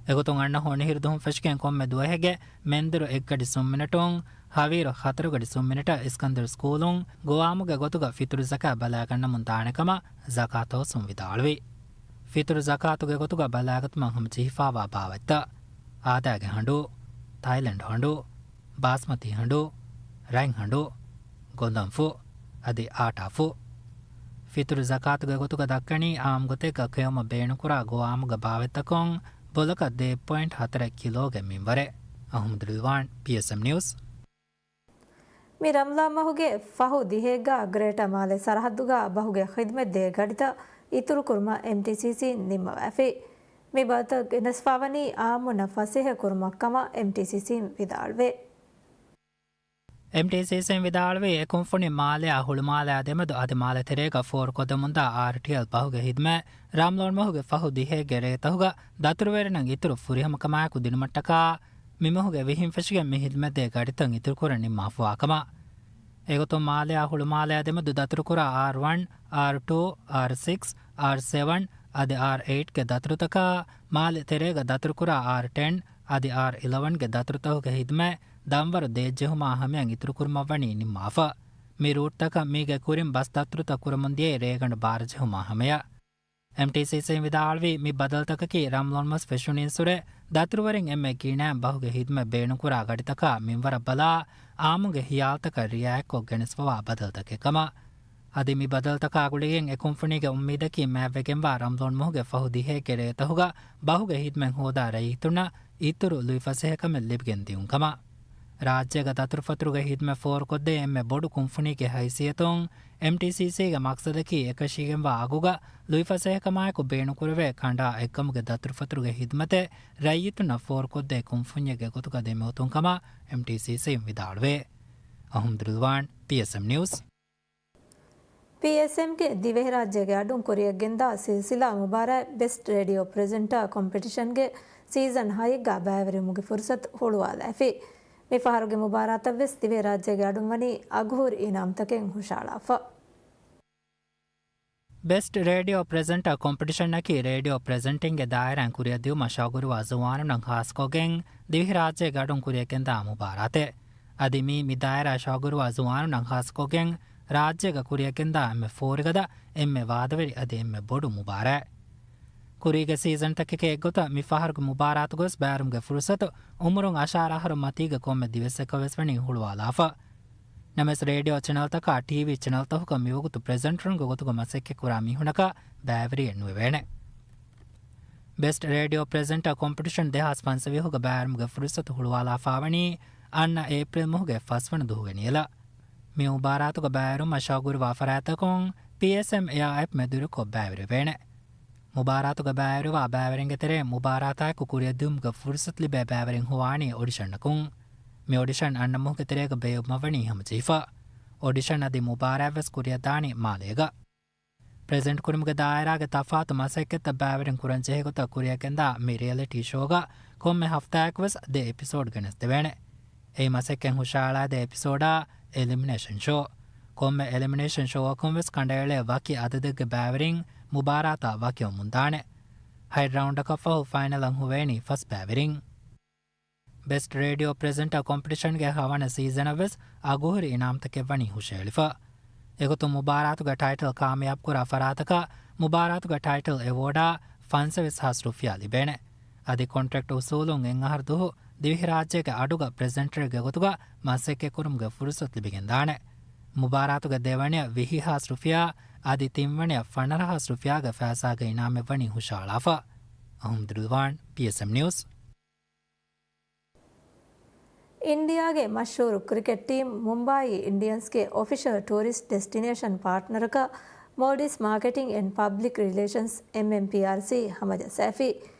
އެގޮތުން އަންނަ ހޮނިހިރު ދުވަހުން ފެށިގެން ކޮންމެ ދުވަހެއްގެ މެންދުރު އެއްގަޑި ސުން މިނެޓުން، ހަވީރު ހަތަރުގަޑި ސުން މިނެޓަށް އިސްކަންދަރު ސްކޫލުން ގޮވާމުގެ ގޮތުގަ ފިތުރު ޒަކާތް ބަލާގަންނަމުން ދާނެ ކަމަށް ޒަކާތު ހައުސުން ވިދާޅުވި. ފިތުރު ޒަކާތުގެ ގޮތުގަ ބަލާގަތުމަށް ހަމަޖެހިފާވާ ބާވަތްތައް، އާދައިގެ ހަނޑޫ، ތައިލެންޑް ހަނޑޫ، ބާސްމަތީ ހަނޑޫ، ރަތް ހަނޑޫ، ގޮނދަންފު، އަދި އާޓާފު. ފިތުރު ޒަކާތުގެ ގޮތުގަ ދައްކަނީ އާއްމު ގޮތެއްގަ ކެއުމަށް ބޭނުންކުރާ ގޮވާމުގެ ބާވަތްތަކުން ބޮލަކަށް ދޭއް ޕޮއިންޓް ހަތަރެއް ކިލޯގެ މިންވަރެއް. އަހުމަދު ރިލްވާން، ޕީއެސްއެމް ނިއުސް. މި ރަމްޟާން މަހުގެ ފަހު ދިހައެއްގަ ގްރޭޓަ މާލެ ސަރަހައްދުގަ ބަހުގެ ޚިދްމަތް ދޭ ގަޑިތައް އިތުރުކުރުމަށް އެމްޓީސީސީން ނިންމަވައިފި. މި ބަހުތައް ގެނެސްފާވަނީ އާއްމުންނަށް ފަސޭހަކުރުމަށްކަމަށް އެމްޓީސީސީން ވިދާޅުވޭ. އެމްޓީސީސީން ވިދާޅުވީ، އެ ކުންފުނި މާލެއާ ހުޅުމާލެއާ ދެމެދު އަދި މާލެ ތެރޭގަ ފޯރުކޮށްދެމުންދާ އާރްޓީއެލް ބަހުގެ ޚިދްމަތް ރަމްޟާން މަހުގެ ފަހު ދިހައެއްގެ ރޭތަހުގަ ދަތުރުވެރިންނަށް އިތުރު ފުރިހަމަކަމާއެކު ދިނުމަށްޓަކާ، މިމަހުގެ ވިހިން ފެށިގެން މި ޚިދްމަތްދޭ ގަޑިތައް އިތުރުކުރަން ނިންމާފަވާ ކަމަށް. އެގޮތުން މާލެއާ ހުޅުމާލެއާ ދެމެދު ދަތުރުކުރާ އާރް ވަން، އާރް ޓޫ، އާރް ސިކްސް، އާރް ސެވަން އަދި އާރް އެއިޓްގެ ދަތުރުތަކާ، މާލެ ތެރޭގަ ދަތުރުކުރާ އާރް ޓެން އަދި އާރް އިލަވަންގެ ދަތުރުތަކުގެ ޚިދްމަތް ދަންވަރު ދޭއްޖެހުމާ ހަމަޔަށް އިތުރުކުރުމަށްވަނީ ނިންމާފަ. މި ރޫޓްތަކަށް މީގެ ކުރިން ބަސް ދަތުރުތައް ކުރަމުންދިޔައީ ރޭގަނޑު ބާރަ ޖެހުމާ ހަމަޔަށް. އެމްޓީސީސީން ވިދާޅުވީ، މި ބަދަލުތަކަކީ ރަމްޟާން މަސް ފެށުނީންސުރެ ދަތުރުވެރިން އެންމެ ގިނައިން ބަހުގެ ޚިދްމަތް ބޭނުންކުރާ ގަޑިތަކާ މިންވަރަށް ބަލާ، އާއްމުގެ ޚިޔާލުތަކަށް ރިޢާޔަތްކޮށް ގެނެސްފަވާ ބަދަލުތަކެއް ކަމަށް. އަދި މި ބަދަލުތަކާ ގުޅިގެން އެ ކުންފުނީގެ އުއްމީދަކީ މާތްވެގެންވާ ރަމްޟާން މަހުގެ ފަހު ދިހައެއްގެ ރޭތަހުގަ ބަހުގެ ޚިދްމަތް ހޯދާ ރައްޔިތުންނަށް އިތުރު ލުއިފަސޭހަކަމެއް ލިބިގެން ދިއުން ކަމަށް. ރާއްޖޭގަ ދަތުރުފަތުރުގެ ޚިދްމަތް ފޯރުކޮށްދޭ އެންމެ ބޮޑު ކުންފުނީގެ ހައިސިއްޔަތުން، އެމްޓީސީސީގެ މަޤްޞަދަކީ އެކަށީގެންވާ އަގުގަ ލުއިފަސޭހަކަމާއެކު ބޭނުންކުރެވޭ ކަނޑާ އެއްގަމުގެ ދަތުރުފަތުރުގެ ޚިދްމަތެއް ރައްޔިތުންނަށް ފޯރުކޮށްދޭ ކުންފުންޏެއްގެ ގޮތުގަ ދެމިއޮތުން ކަމަށް އެމްޓީސީސީން ވިދާޅުވޭ. އަހުމަދު ރިލްވާން، ޕީއެސްއެމް ނިއުސް. ޕީއެސްއެމްގެ ދިވެހިރާއްޖޭގެ އަޑުން ކުރިއަށްގެންދާ ސިލްސިލާ މުބާރާތް ބެސްޓް ރޭޑިއޯ ޕްރެޒެންޓާ ކޮމްޕިޓިޝަންގެ ސީޒަން ހައެއްގަ ބައިވެރިވުމުގެ ފުރުސަތު ހުޅުވާލައިފި. މިފަހަރުގެ މުބާރާތަށްވެސް ދިވެހިރާއްޖޭގެ އަޑުން ވަނީ އަގުހުރި އިނާމްތަކެއް ހުށަހަޅާފަ. ބެސްޓް ރޭޑިއޯ ޕްރެޒެންޓާ ކޮމްޕިޓިޝަނަކީ ރޭޑިއޯ ޕްރެޒެންޓިންގގެ ދާއިރާއިން ކުރިއަށްދިއުމަށް ޝައުގުވެރިވާ ޒުވާނުންނަށް ޚާއްޞަކޮށްގެން ދިވެހިރާއްޖޭގެ އަޑުން ކުރިއަށްގެންދާ މުބާރާތެއް. އަދި މީ މި ދާއިރާއަށް ޝައުގުވެރިވާ ޒުވާނުންނަށް ޚާއްޞަކޮށްގެން ރާއްޖޭގަ ކުރިއަށްގެންދާ އެންމެ ފޯރިގަދަ، އެންމެ ވާދަވެރި އަދި އެންމެ ބޮޑު މުބާރާތް. ކުރީގެ ސީޒަންތަކެކޭ އެއްގޮތަށް މި ފަހަރުގެ މުބާރާތުގަވެސް ބައިވެރިވުމުގެ ފުރުސަތު އުމުރުން އަށާރަ އަހަރު މަތީގެ ކޮންމެ ދިވެއްސަކަށްވެސް ވަނީ ހުޅުވާލާފަ. ނަމަވެސް ރޭޑިއޯ ޗެނަލްތަކާ ޓީވީ ޗެނަލްތަކުގަ މިވަގުތު ޕްރެޒެންޓަރުންގެ ގޮތުގަ މަސައްކަތްކުރާ މީހުންނަކަށް ބައިވެރިއެއް ނުވެވޭނެ. ބެސްޓް ރޭޑިއޯ ޕްރެޒެންޓާ ކޮމްޕިޓިޝަން ދެހާސް ފަންސަވީހުގަ ބައިވެރިވުމުގެ ފުރުސަތު ހުޅުވާލާފާވަނީ އަންނަ އޭޕްރިލް މަހުގެ ފަސްވަނަ ދުވަހުގެ ނިޔަލަށް. މި މުބާރާތުގަ ބައިވެރިވުމަށް ޝައުގުވެރިވާ ފަރާތްތަކުން ޕީއެސްއެމް އެއާ އެޕް މެދުވެރިކޮށް ބައިވެރިވެވޭނެ. މުބާރާތުގަ ބައިވެރިވާ ބައިވެރިންގެ ތެރޭ މުބާރާތާއެކު ކުރިއަށްދިއުމުގެ ފުރުސަތު ލިބޭ ބައިވެރިން ހޮވާނީ އޮޑިޝަނަކުން. މި އޮޑިޝަން އަންނަ މަހުގެ ތެރޭގަ ބޭއްވުމަށްވަނީ ހަމަޖެހިފަ. އޮޑިޝަން އަދި މުބާރާތްވެސް ކުރިއަށްދާނީ މާލޭގަ. ޕްރެޒެންޓް ކުރުމުގެ ދާއިރާގެ ތަފާތު މަސައްކަތްތައް ބައިވެރިން ކުރަންޖެހޭ ގޮތަށް ކުރިއަށްގެންދާ މި ރިއަލިޓީ ޝޯގަ ކޮންމެ ހަފްތާއަކުވެސް ދެ އެޕިސޯޑް ގެނެސްދެވޭނެ. އެއީ މަސައްކަތް ހުށަހަޅާދޭ އެޕިސޯޑާ އެލިމިނޭޝަން ޝޯ. ކޮންމެ އެލިމިނޭޝަން ޝޯއަކުން ވެސް ކަނޑައެޅޭ ވަކި އަދަދެއްގެ ބައިވެރިން މުބާރާތަށް ވަކިވަމުންދާނެ. ހަތް ރައުންޑަކަށްފަހު ފައިނަލަށް ހުވޭނީ ފަސް ބައިވެރިން. ބެސްޓް ރޭޑިއޯ ޕްރެޒެންޓާ ކޮމްޕިޓިޝަންގެ ހަވަނަ ސީޒަނަށް ވެސް އަގުހުރި އިނާމްތަކެއް ވަނީ ހުށަހެޅިފަ. އެގޮތުން މުބާރާތުގެ ޓައިޓަލް ކާމިޔާބުކުރާ ފަރާތަކަށް މުބާރާތުގެ ޓައިޓަލް އެވޯޑާ ފަންސަވީސް ހާސް ރުފިޔާ ލިބޭނެ. އަދި ކޮންޓްރެކްޓް އުސޫލުން އެއް އަހަރު ދުވަހު ދިވެހިރާއްޖޭގެ އަޑުގަ ޕްރެޒެންޓަރެއްގެ ގޮތުގަ މަސައްކަތްކުރުމުގެ ފުރުސަތު ލިބިގެންދާނެ. މުބާރާތުގެ ދެވަނަޔަށް ވިހި ހާސް ރުފިޔާ، އަދި ތިންވަނަޔަށް ފަނަރަ ހާސް ރުފިޔާގެ ފައިސާގެ އިނާމެއް ވަނީ ހުށަހަޅާފަ. އަހުމަދު ރިލްވާން، ޕީއެސްއެމް ނިއުސް. އިންޑިއާގެ މަޝްހޫރު ކްރިކެޓް ޓީމް މުމްބާއީ އިންޑިއަންސްގެ އޮފިޝަލް ޓޫރިސްޓް ޑެސްޓިނޭޝަން ޕާޓްނަރަކަށް މޯލްޑިވްސް މާކެޓިން އެންޑް ޕަބްލިކް ރިލޭޝަންސް، އެމްއެމްޕީއާރްސީ، ހަމަޖައްސައިފި.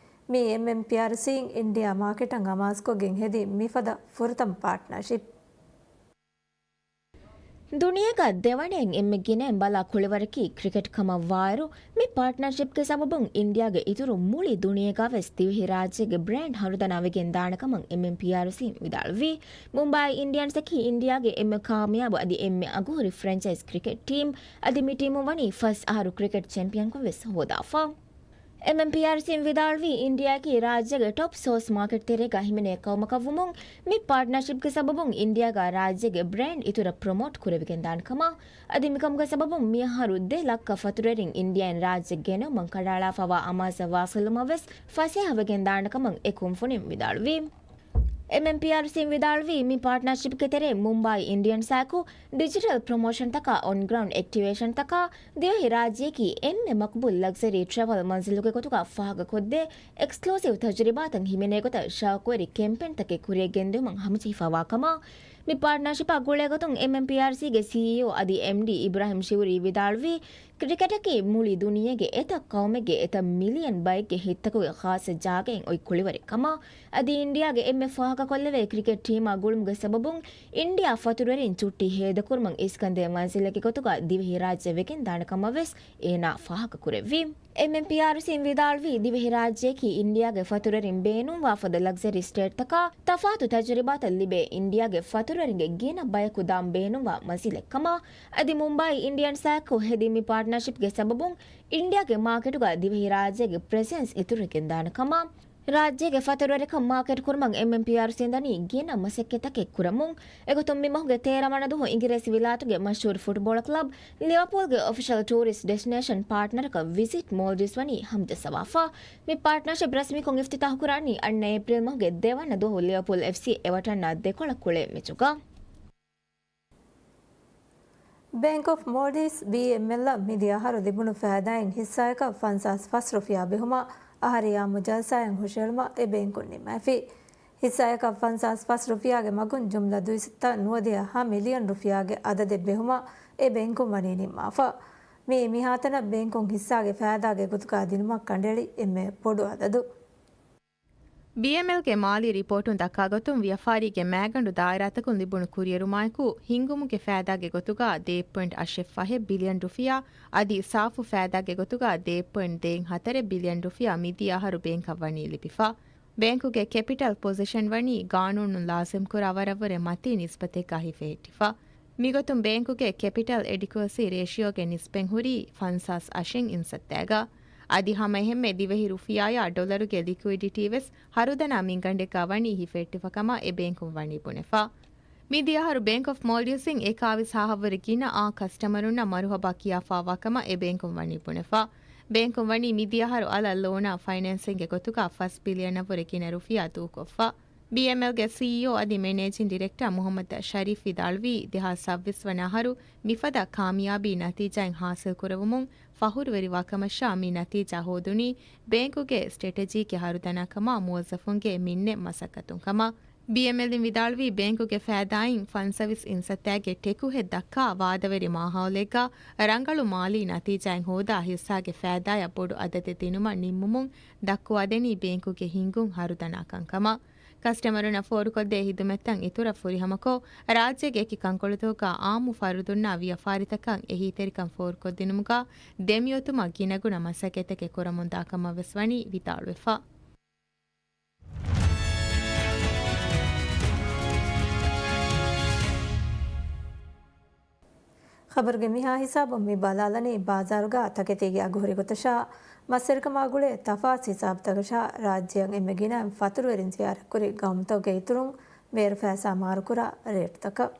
މި އެމްއެމްޕީއާރްސީން އިންޑިއާ މާކެޓަށް އަމާޒުކޮށްގެން ހެދި މިފަދަ ފުރަތަމަ ޕާޓްނަރޝިޕް. ދުނިޔޭގަ ދެވަނައިން އެންމެ ގިނައިން ބަލާ ކުޅިވަރަކީ ކްރިކެޓް ކަމަށް ވާއިރު، މި ޕާޓްނަރޝިޕްގެ ސަބަބުން އިންޑިއާގެ އިތުރު މުޅި ދުނިޔޭގަވެސް ދިވެހިރާއްޖޭގެ ބްރޭންޑް ހަރުދަނާ ވެގެން ދާނެ ކަމަށް އެމްއެމްޕީއާރްސީ ވިދާޅުވީ. މުމްބާއި އިންޑިއަންސްއަކީ އިންޑިއާގެ އެންމެ ކާމިޔާބު އަދި އެންމެ އަގުހުރި ފްރެންޗައިޒް ކްރިކެޓް ޓީމް. އަދި މި ޓީމުން ވަނީ ފަސް އަހަރު ކްރިކެޓް ޗެމްޕިއަންކަންވެސް ހޯދާފަ. އެމްއެމްޕީއާރްސީން ވިދާޅުވީ، އިންޑިއާއަކީ ރާއްޖޭގެ ޓޮޕް ސޯސް މާކެޓް ތެރޭގަ ހިމެނޭ ޤައުމަކަށް ވުމުން، މި ޕާޓްނަރޝިޕްގެ ސަބަބުން އިންޑިއާގަ ރާއްޖޭގެ ބްރޭންޑް އިތުރަށް ޕްރޮމޯޓް ކުރެވިގެންދާނެ ކަމަށް. އަދި މިކަމުގެ ސަބަބުން މިއަހަރު ދެ ލައްކަ ފަތުރުވެރިން އިންޑިއާއިން ރާއްޖެ ގެނައުމަށް ކަނޑައަޅާފަވާ އަމާޒަށް ވާސިލުވުމަށް ވެސް ފަސޭހަވެގެންދާނެ ކަމަށް އެ ކުންފުނިން ވިދާޅުވީ. އެމްއެމްޕީއާރްސީން ވިދާޅުވީ، މި ޕާޓްނަރޝިޕްގެ ތެރޭ މުމްބާއި އިންޑިއަންސާއެކު ޑިޖިޓަލް ޕްރޮމޯޝަންތަކާ، އޮން ގްރައުންޑް އެކްޓިވޭޝަންތަކާ، ދިވެހި ރާއްޖެއަކީ އެންމެ މަޤްބޫލް ލަގްޒަރީ ޓްރެވަލް މަންޒިލުގެ ގޮތުގަ ފާހަގަކޮށްދޭ އެކްސްކްލޫސިވް ތަޖުރިބާތައް ހިމެނޭ ގޮތަށް ޝައުޤުވެރި ކެމްޕޭންތަކެއް ކުރިއަށް ގެންދިއުމަށް ހަމަޖެހިފަވާ ކަމަށް. މި ޕާޓްނަރޝިޕާ ގުޅޭގޮތުން އެމްއެމްޕީއާރްސީގެ ސީއީއޯ އަދި އެމްޑީ އިބްރާހިމް ޝިވުރީ ވިދާޅުވީ، ކްރިކެޓަކީ މުޅި ދުނިޔޭގެ އެތައް ޤައުމެއްގެ އެތައް މިލިއަން ބައެއްގެ ހިތްތަކުގެ ޚާއްޞަ ޖާގައިން އޮތް ކުޅިވަރެއް ކަމަށް. އަދި އިންޑިއާގެ އެންމެ ފާހަގަކޮށްލެވޭ ކްރިކެޓް ޓީމާ ގުޅުމުގެ ސަބަބުން އިންޑިއާ ފަތުރުވެރިން ޗުއްޓީ ހޭދަކުރުމަށް އިސްކަންދޭ މަންޒިލެއްގެ ގޮތުގަ ދިވެހިރާއްޖެ ވެގެންދާނެ ކަމަށް ވެސް އޭނާ ފާހަގަކުރެއްވި. އެމްއެމްޕީއާރްސީން ވިދާޅުވީ، ދިވެހިރާއްޖެއަކީ އިންޑިއާގެ ފަތުރުވެރިން ބޭނުންވާ ފަދަ ލަގްޒަރީ ސްޓޭޓްތަކާ ތަފާތު ތަޖުރިބާތައް ލިބޭ އިންޑިއާގެ ފަތުރުވެރިންގެ ގިނަ ބަޔަކު ދާން ބޭނުންވާ މަންޒިލެއް ކަމަށް. އަދި މުމްބާއި އިންޑިއަންސާއެކު ހެދި މި ޕާޓްނަރޝިޕްގެ ސަބަބުން އިންޑިއާގެ މާކެޓުގަ ދިވެހިރާއްޖޭގެ ޕްރެޒެންސް އިތުރުވެގެންދާނެ ކަމަށް. ރާއްޖޭގެ ފަތުރުވެރިކަން މާކެޓް ކުރުމަށް އެމްއެމްޕީއާރްސީން ދަނީ ގިނަ މަސައްކަތްތަކެއް ކުރަމުން. އެގޮތުން މި މަހުގެ ތޭރަ ވަނަ ދުވަހު އިނގިރޭސި ވިލާތުގެ މަޝްހޫރު ފުޓްބޯޅަ ކްލަބް ލިވަޕޫލްގެ އޮފިޝަލް ޓޫރިސްޓް ޑެސްޓިނޭޝަން ޕާޓްނަރަކަށް ވިޒިޓް މޯލްޑިވްސް ވަނީ ހަމަޖައްސަވާފަ. މި ޕާޓްނަރޝިޕް ރަސްމީކޮށް އިފްތިތާޙުކުރާނީ އަންނަ އޭޕްރީލް މަހުގެ ދެވަނަ ދުވަހު ލިވަޕޫލް އެފްސީ އެވަޓަންނާ ދެކޮޅަށް ކުޅޭ މެޗުގަ. ބޭންކް އޮފް މޯލްޑިވްސް، ބީއެމްއެލް، އަށް މިދިޔަ އަހަރު ލިބުނު ފައިދާއިން ހިއްސާއަކަށް ފަންސާސް ފަސް ރުފިޔާ ބެހުމަށް އަހަރެއް އާއްމު ޖަލްސާއެއް ހުށައެޅުމަށް އެ ބޭންކުން ނިންމައިފި. ހިއްސާއަކަށް ފަންސާސް ފަސް ރުފިޔާގެ މަގުން ޖުމްލަ ދުއިސައްތަ ނުވަދިހަ ހަ މިލިއަން ރުފިޔާގެ އަދަދެއް ބެހުމަށް އެ ބޭންކުން ވަނީ ނިންމާފަ. މިއީ މިހާތަނަށް ބޭންކުން ހިއްސާގެ ފައިދާގެ ގޮތުގަ ދިނުމަށް ކަނޑައެޅި އެންމެ ބޮޑު އަދަދު. ބީއެމްއެލްގެ މާލީ ރިޕޯޓުން ދައްކާގޮތުން، ވިޔަފާރީގެ މައިގަނޑު ދާއިރާތަކުން ލިބުނު ކުރިއެރުމާއެކު، ހިންގުމުގެ ފައިދާގެ ގޮތުގަ ދޭއް ޕޮއިންޓް އަށެއް ފަހެއް ބިލިއަން ރުފިޔާ، އަދި ސާފު ފައިދާގެ ގޮތުގަ ދޭއް ޕޮއިންޓް ދޭއް ހަތަރެއް ބިލިއަން ރުފިޔާ މިދިޔަ އަހަރު ބޭންކަށް ވަނީ ލިބިފަ. ބޭންކުގެ ކެޕިޓަލް ޕޮޒިޝަން ވަނީ ގާނޫނުން ލާޒިމްކުރާ ވަރަށްވުރެ މަތީ ނިސްބަތެއްގަ ހިފެހެއްޓިފަ. މިގޮތުން ބޭންކުގެ ކެޕިޓަލް އެޑިކުއަސީ ރޭޝިއޯގެ ނިސްބަތް ހުރީ ފަންސާސް އަށިން އިންސައްތައިގަ. އަދި ހަމައެހެންމެ ދިވެހި ރުފިޔާއާ ޑޮލަރުގެ ލިކުއިޑިޓީ ވެސް ހަރުދަނާ މިންގަނޑެއްގަ ވަނީ ހިފެހެއްޓިފަ ކަމަށް އެ ބޭންކުން ވަނީ ބުނެފަ. މިދިޔަ އަހަރު ބޭންކް އޮފް މޯލްޑިވްސްއިން އެކާވީސް ހާހަށްވުރެ ގިނަ އާ ކަސްޓަމަރުންނަށް މަރުހަބާ ކިޔާފާވާ ކަމަށް އެ ބޭންކުން ވަނީ ބުނެފަ. ބޭންކުން ވަނީ މިދިޔަ އަހަރު އަލަށް ލޯނާ ފައިނޭންސިންގގެ ގޮތުގަ ފަސް ބިލިއަނަށްވުރެ ގިނަ ރުފިޔާ ދޫކޮށްފަ. ބީއެމްއެލްގެ ސީއީއޯ އަދި މެނޭޖިން ޑިރެކްޓަރ މުހައްމަދު ޝަރީފް ވިދާޅުވީ، ދެހާސް ސައްބީސް ވަނަ އަހަރު މިފަދަ ކާމިޔާބީ ނަތީޖާއެއް ހާސިލް ކުރެވުމުން ފަހުރުވެރިވާ ކަމަށާ، މި ނަތީޖާ ހޯދުނީ ބޭންކުގެ ސްޓްރެޓެޖީގެ ހަރުދަނާ ކަމާ މުވައްޒަފުންގެ މިންނެ މަސައްކަތުން ކަމަށް. ބީއެމްއެލްއިން ވިދާޅުވީ، ބޭންކުގެ ފައިދާއިން ފަންސަވީސް އިންސައްތައިގެ ޓެކުހެއް ދައްކާ ވާދަވެރި މާހައުލެއްގަ ރަނގަޅު މާލީ ނަތީޖާއެއް ހޯދާ ހިއްސާގެ ފައިދާއަށް ބޮޑު އަދަދެއް ދިނުމަށް ނިންމުމުން ދައްކުވާދެނީ ބޭންކުގެ ހިންގުން ހަރުދަނާކަން ކަމަށް. ކަސްޓަމަރުންނަށް ފޯރުކޮށްދޭ ހިދުމަތްތައް އިތުރަށް ފުރިހަމަކޮށް، ރާއްޖޭގެ އެކި ކަންކޮޅުތަކުގަ އާއްމު ފަރުދުންނާ ވިޔަފާރިތަކަށް އެހީތެރިކަން ފޯރުކޮށްދިނުމުގަ ދެމިއޮތުމަށް ގިނަގުނަ މަސައްކަތްތަކެއް ކުރަމުންދާ ކަމަށް ވެސް ވަނީ ވިދާޅުވެފަ. ޚަބަރުގެ މިހާ ހިސާބުން މި ބަލާލަނީ ބާޒާރުގަ ތަކެތީގެ އަގުހުރި ގޮތަށާ، މަސްވެރިކަމާ ގުޅޭ ތަފާސް ހިސާބުތަކަށާ، ރާއްޖެއަށް އެންމެ ގިނައިން ފަތުރުވެރިން ޒިޔާރަތްކުރި ގައުމުތަކުގެ އިތުރުން ބޭރު ފައިސާ މާރުކުރާ ރޭޓުތަކަށް.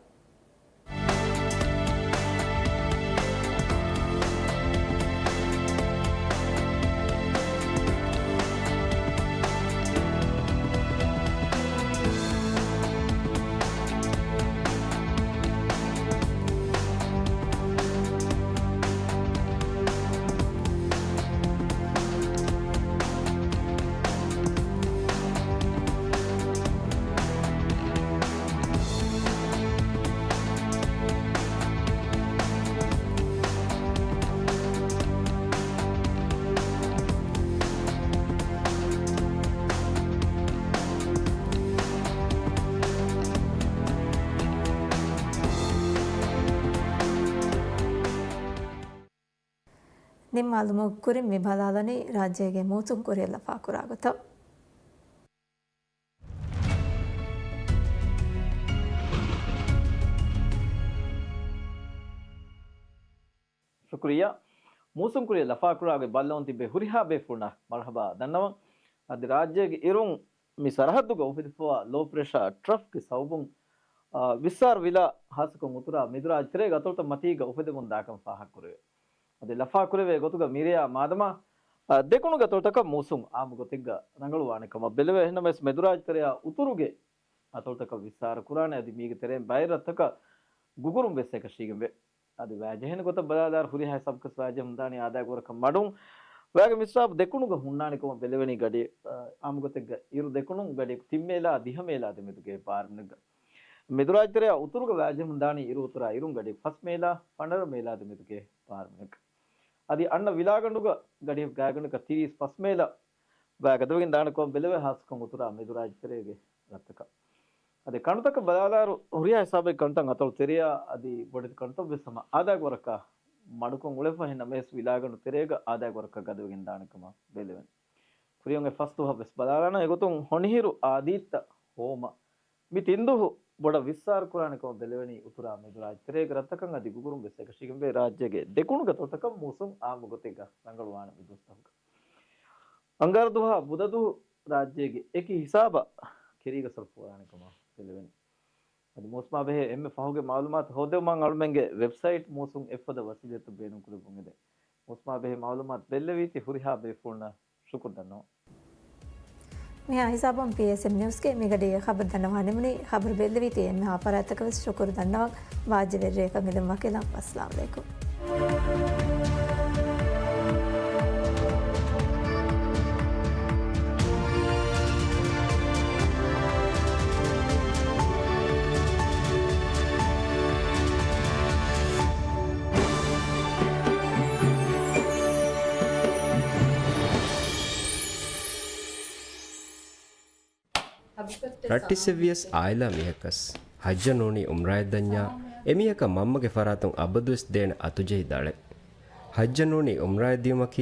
ނިންމާލުމުގެ ކުރިން މި ބަލާލަނީ ރާއްޖޭގެ މޫސުން ކުރިއަށް ލަފާކުރާ ގޮތަށް. ޝުކުރިއްޔާ. މޫސުން ކުރިއަށް ލަފާކުރާގޮތް ބައްލަވަން ތިބޭ ހުރިހާ ބޭފުޅުންނަށް މަރުޙަބާ ދަންނަވަން. އަދި ރާއްޖޭގެ އިރުން މި ސަރަހައްދުގަ އުފެދިފަވާ ލޯ ޕްރެޝާ ޓްރަފްގެ ސަބަބުން، އާ، ވިއްސާރު ވިލާ ހާއްސަކޮށް އުތުރާ މެދުރާއްޖެތެރޭގެ އަތޮޅުތައް މަތީގަ އުފެދެމުން ދާކަން ފާހަގަކުރެވޭ. އަދި ލަފާކުރެވޭ ގޮތުގަ މިރެޔާ މާދަމާ، އާ، ދެކުނުގެ އަތޮޅުތަކަށް މޫސުން އާއްމު ގޮތެއްގަ ރަނގަޅުވާނެ ކަމަށް ބެލެވޭ. އެހެންނަމަވެސް މެދުރާއްޖެތެރެޔާ އުތުރުގެ އަތޮޅުތަކަށް ވިއްސާރަ ކުރާނެ. އަދި މީގެ ތެރެއިން ބައެއް ރަށްތަކަށް ގުގުރުން ވެސް އެކަށީގެންވޭ. އަދި ވައިޖެހޭނެ ގޮތަށް ބަލާލާއިރު ހުރިހާ ހިސާބަކަސް ވައިޖެހުން ދާނީ އާދައިގެ ވަރަކަށް މަޑުން. ވައިގެ މިސްރާބު ދެކުނުގަ ހުންނާނެ ކަމަށް ބެލެވެނީ ގަޑި، އާ، އާއްމު ގޮތެއްގަ އިރު ދެކުނުން ގަޑި ތިން މޭލާ ދިހަ މޭލާ ދެމެދުގެ ބާރުމިނެއްގަ. މެދުރާއްޖެތެރެޔާ އުތުރުގަ ވައިޖެހުން ދާނީ އިރު އުތުރާ އިރުން ގަޑި ފަސް މޭލާ ފަނަރަ މޭލާ ދެމެދުގެ ބާރުމިނެއްގަ. އަދި އަންނަ ވިލާގަނޑުގަ ގަޑި ގާތްގަނޑަކަށް ތިރީސް ފަސް މޭލާ ވައި ގަދަވެގެން ދާނެ ކަމަށް ބެލެވޭ، ހާއްސަކޮށް އުތުރާ މެދުރާއްޖެތެރޭގެ ރަށްތަކަށް. އަދި ކަނޑުތަކަށް ބަލާލާއިރު ހުރިހާ ހިސާބެއް ކަނޑުތައް އަތޮޅު ތެރެޔާ އަދި ބޮޑެތި ކަނޑުތައް ވެސް ހަމަ އާދައިގެ ވަރަކަށް މަޑުކޮށް އުޅެފަ. އެހެން ނަމަވެސް ވިލާގަނޑު ތެރޭގަ އާދައިގެ ވަރަކަށް ގަދަވެގެން ދާނެ ކަމަށް ބެލެވެން. ކުރިއަށް އޮތް ފަސް ދުވަހަށް ވެސް ބަލާލާނަން. އެގޮތުން ހޮނިހިރު އާދީއްތަ ހޯމަ މި ތިން ދުވަހު ބޮޑަށް ވިއްސާރު ކުރާނެ ކަމަށް ބެލެވެނީ އުތުރާ މެދުރާއްޖެތެރޭގެ ރަށްތަކަށް އަދި ގުގުރުން ވެސް އެކަށީގެންވޭ. ރާއްޖޭގެ ދެކުނުގެ އަތޮޅުތަކަށް މޫސުން އާއްމު ގޮތެއްގަ ރަނގަޅުވާނެ މި ދުވަސްތަކުގަ. އަންގާރަ ދުވަހާ ބުދަ ދުވަހު ރާއްޖޭގެ އެކި ހިސާބަށް ކެރީގަ ސަރުފުކުރާނެ ކަމަށް ބެލެވެން. އަދި މޫސުމާ ބެހޭ އެންމެ ފަހުގެ މައުލޫމާތު ހޯދެވުމަށް އަޅުމެންގެ ވެބްސައިޓް މޫސުން އެއްފަދަ ވަސީލަތްތައް ބޭނުންކުރެއްވުން އެދެން. މޫސުމާ ބެހޭ މައުލޫމާތު ބެއްލެވީތީ ހުރިހާ ބޭފުޅުންނަށް ޝުކުރު ދަންނަވަން. މިހާ ހިސާބުން ޕީއެސްއެމް ނިއުސްގެ މިގަޑީގެ ޚަބަރު ދަންނަވާ ނިމުނީ. ޚަބަރު ބެއްލެވީތީ އެންމެހާ ފަރާތްތަކަށް ވެސް ޝުކުރު ދަންނަވަން. ވާއްޖަވެރި ރެއަކަށް އެދެން ވަކިލަން. އައްސަލާމު ޢަލައިކުމް. ރައްޓިއްސެއްވިޔަސް އާއިލާ މީހަކަސް ޙައްޖަށް ނޫނީ ޢުމްރާއަށް ދަންޏާ، އެމީހަކަށް މަންމަގެ ފަރާތުން އަބަދުވެސް ދޭނެ އަތުޖެހި ދަޅެއް. ޙައްޖަށް ނޫނީ ޢުމްރާއަށް ދިޔުމަކީ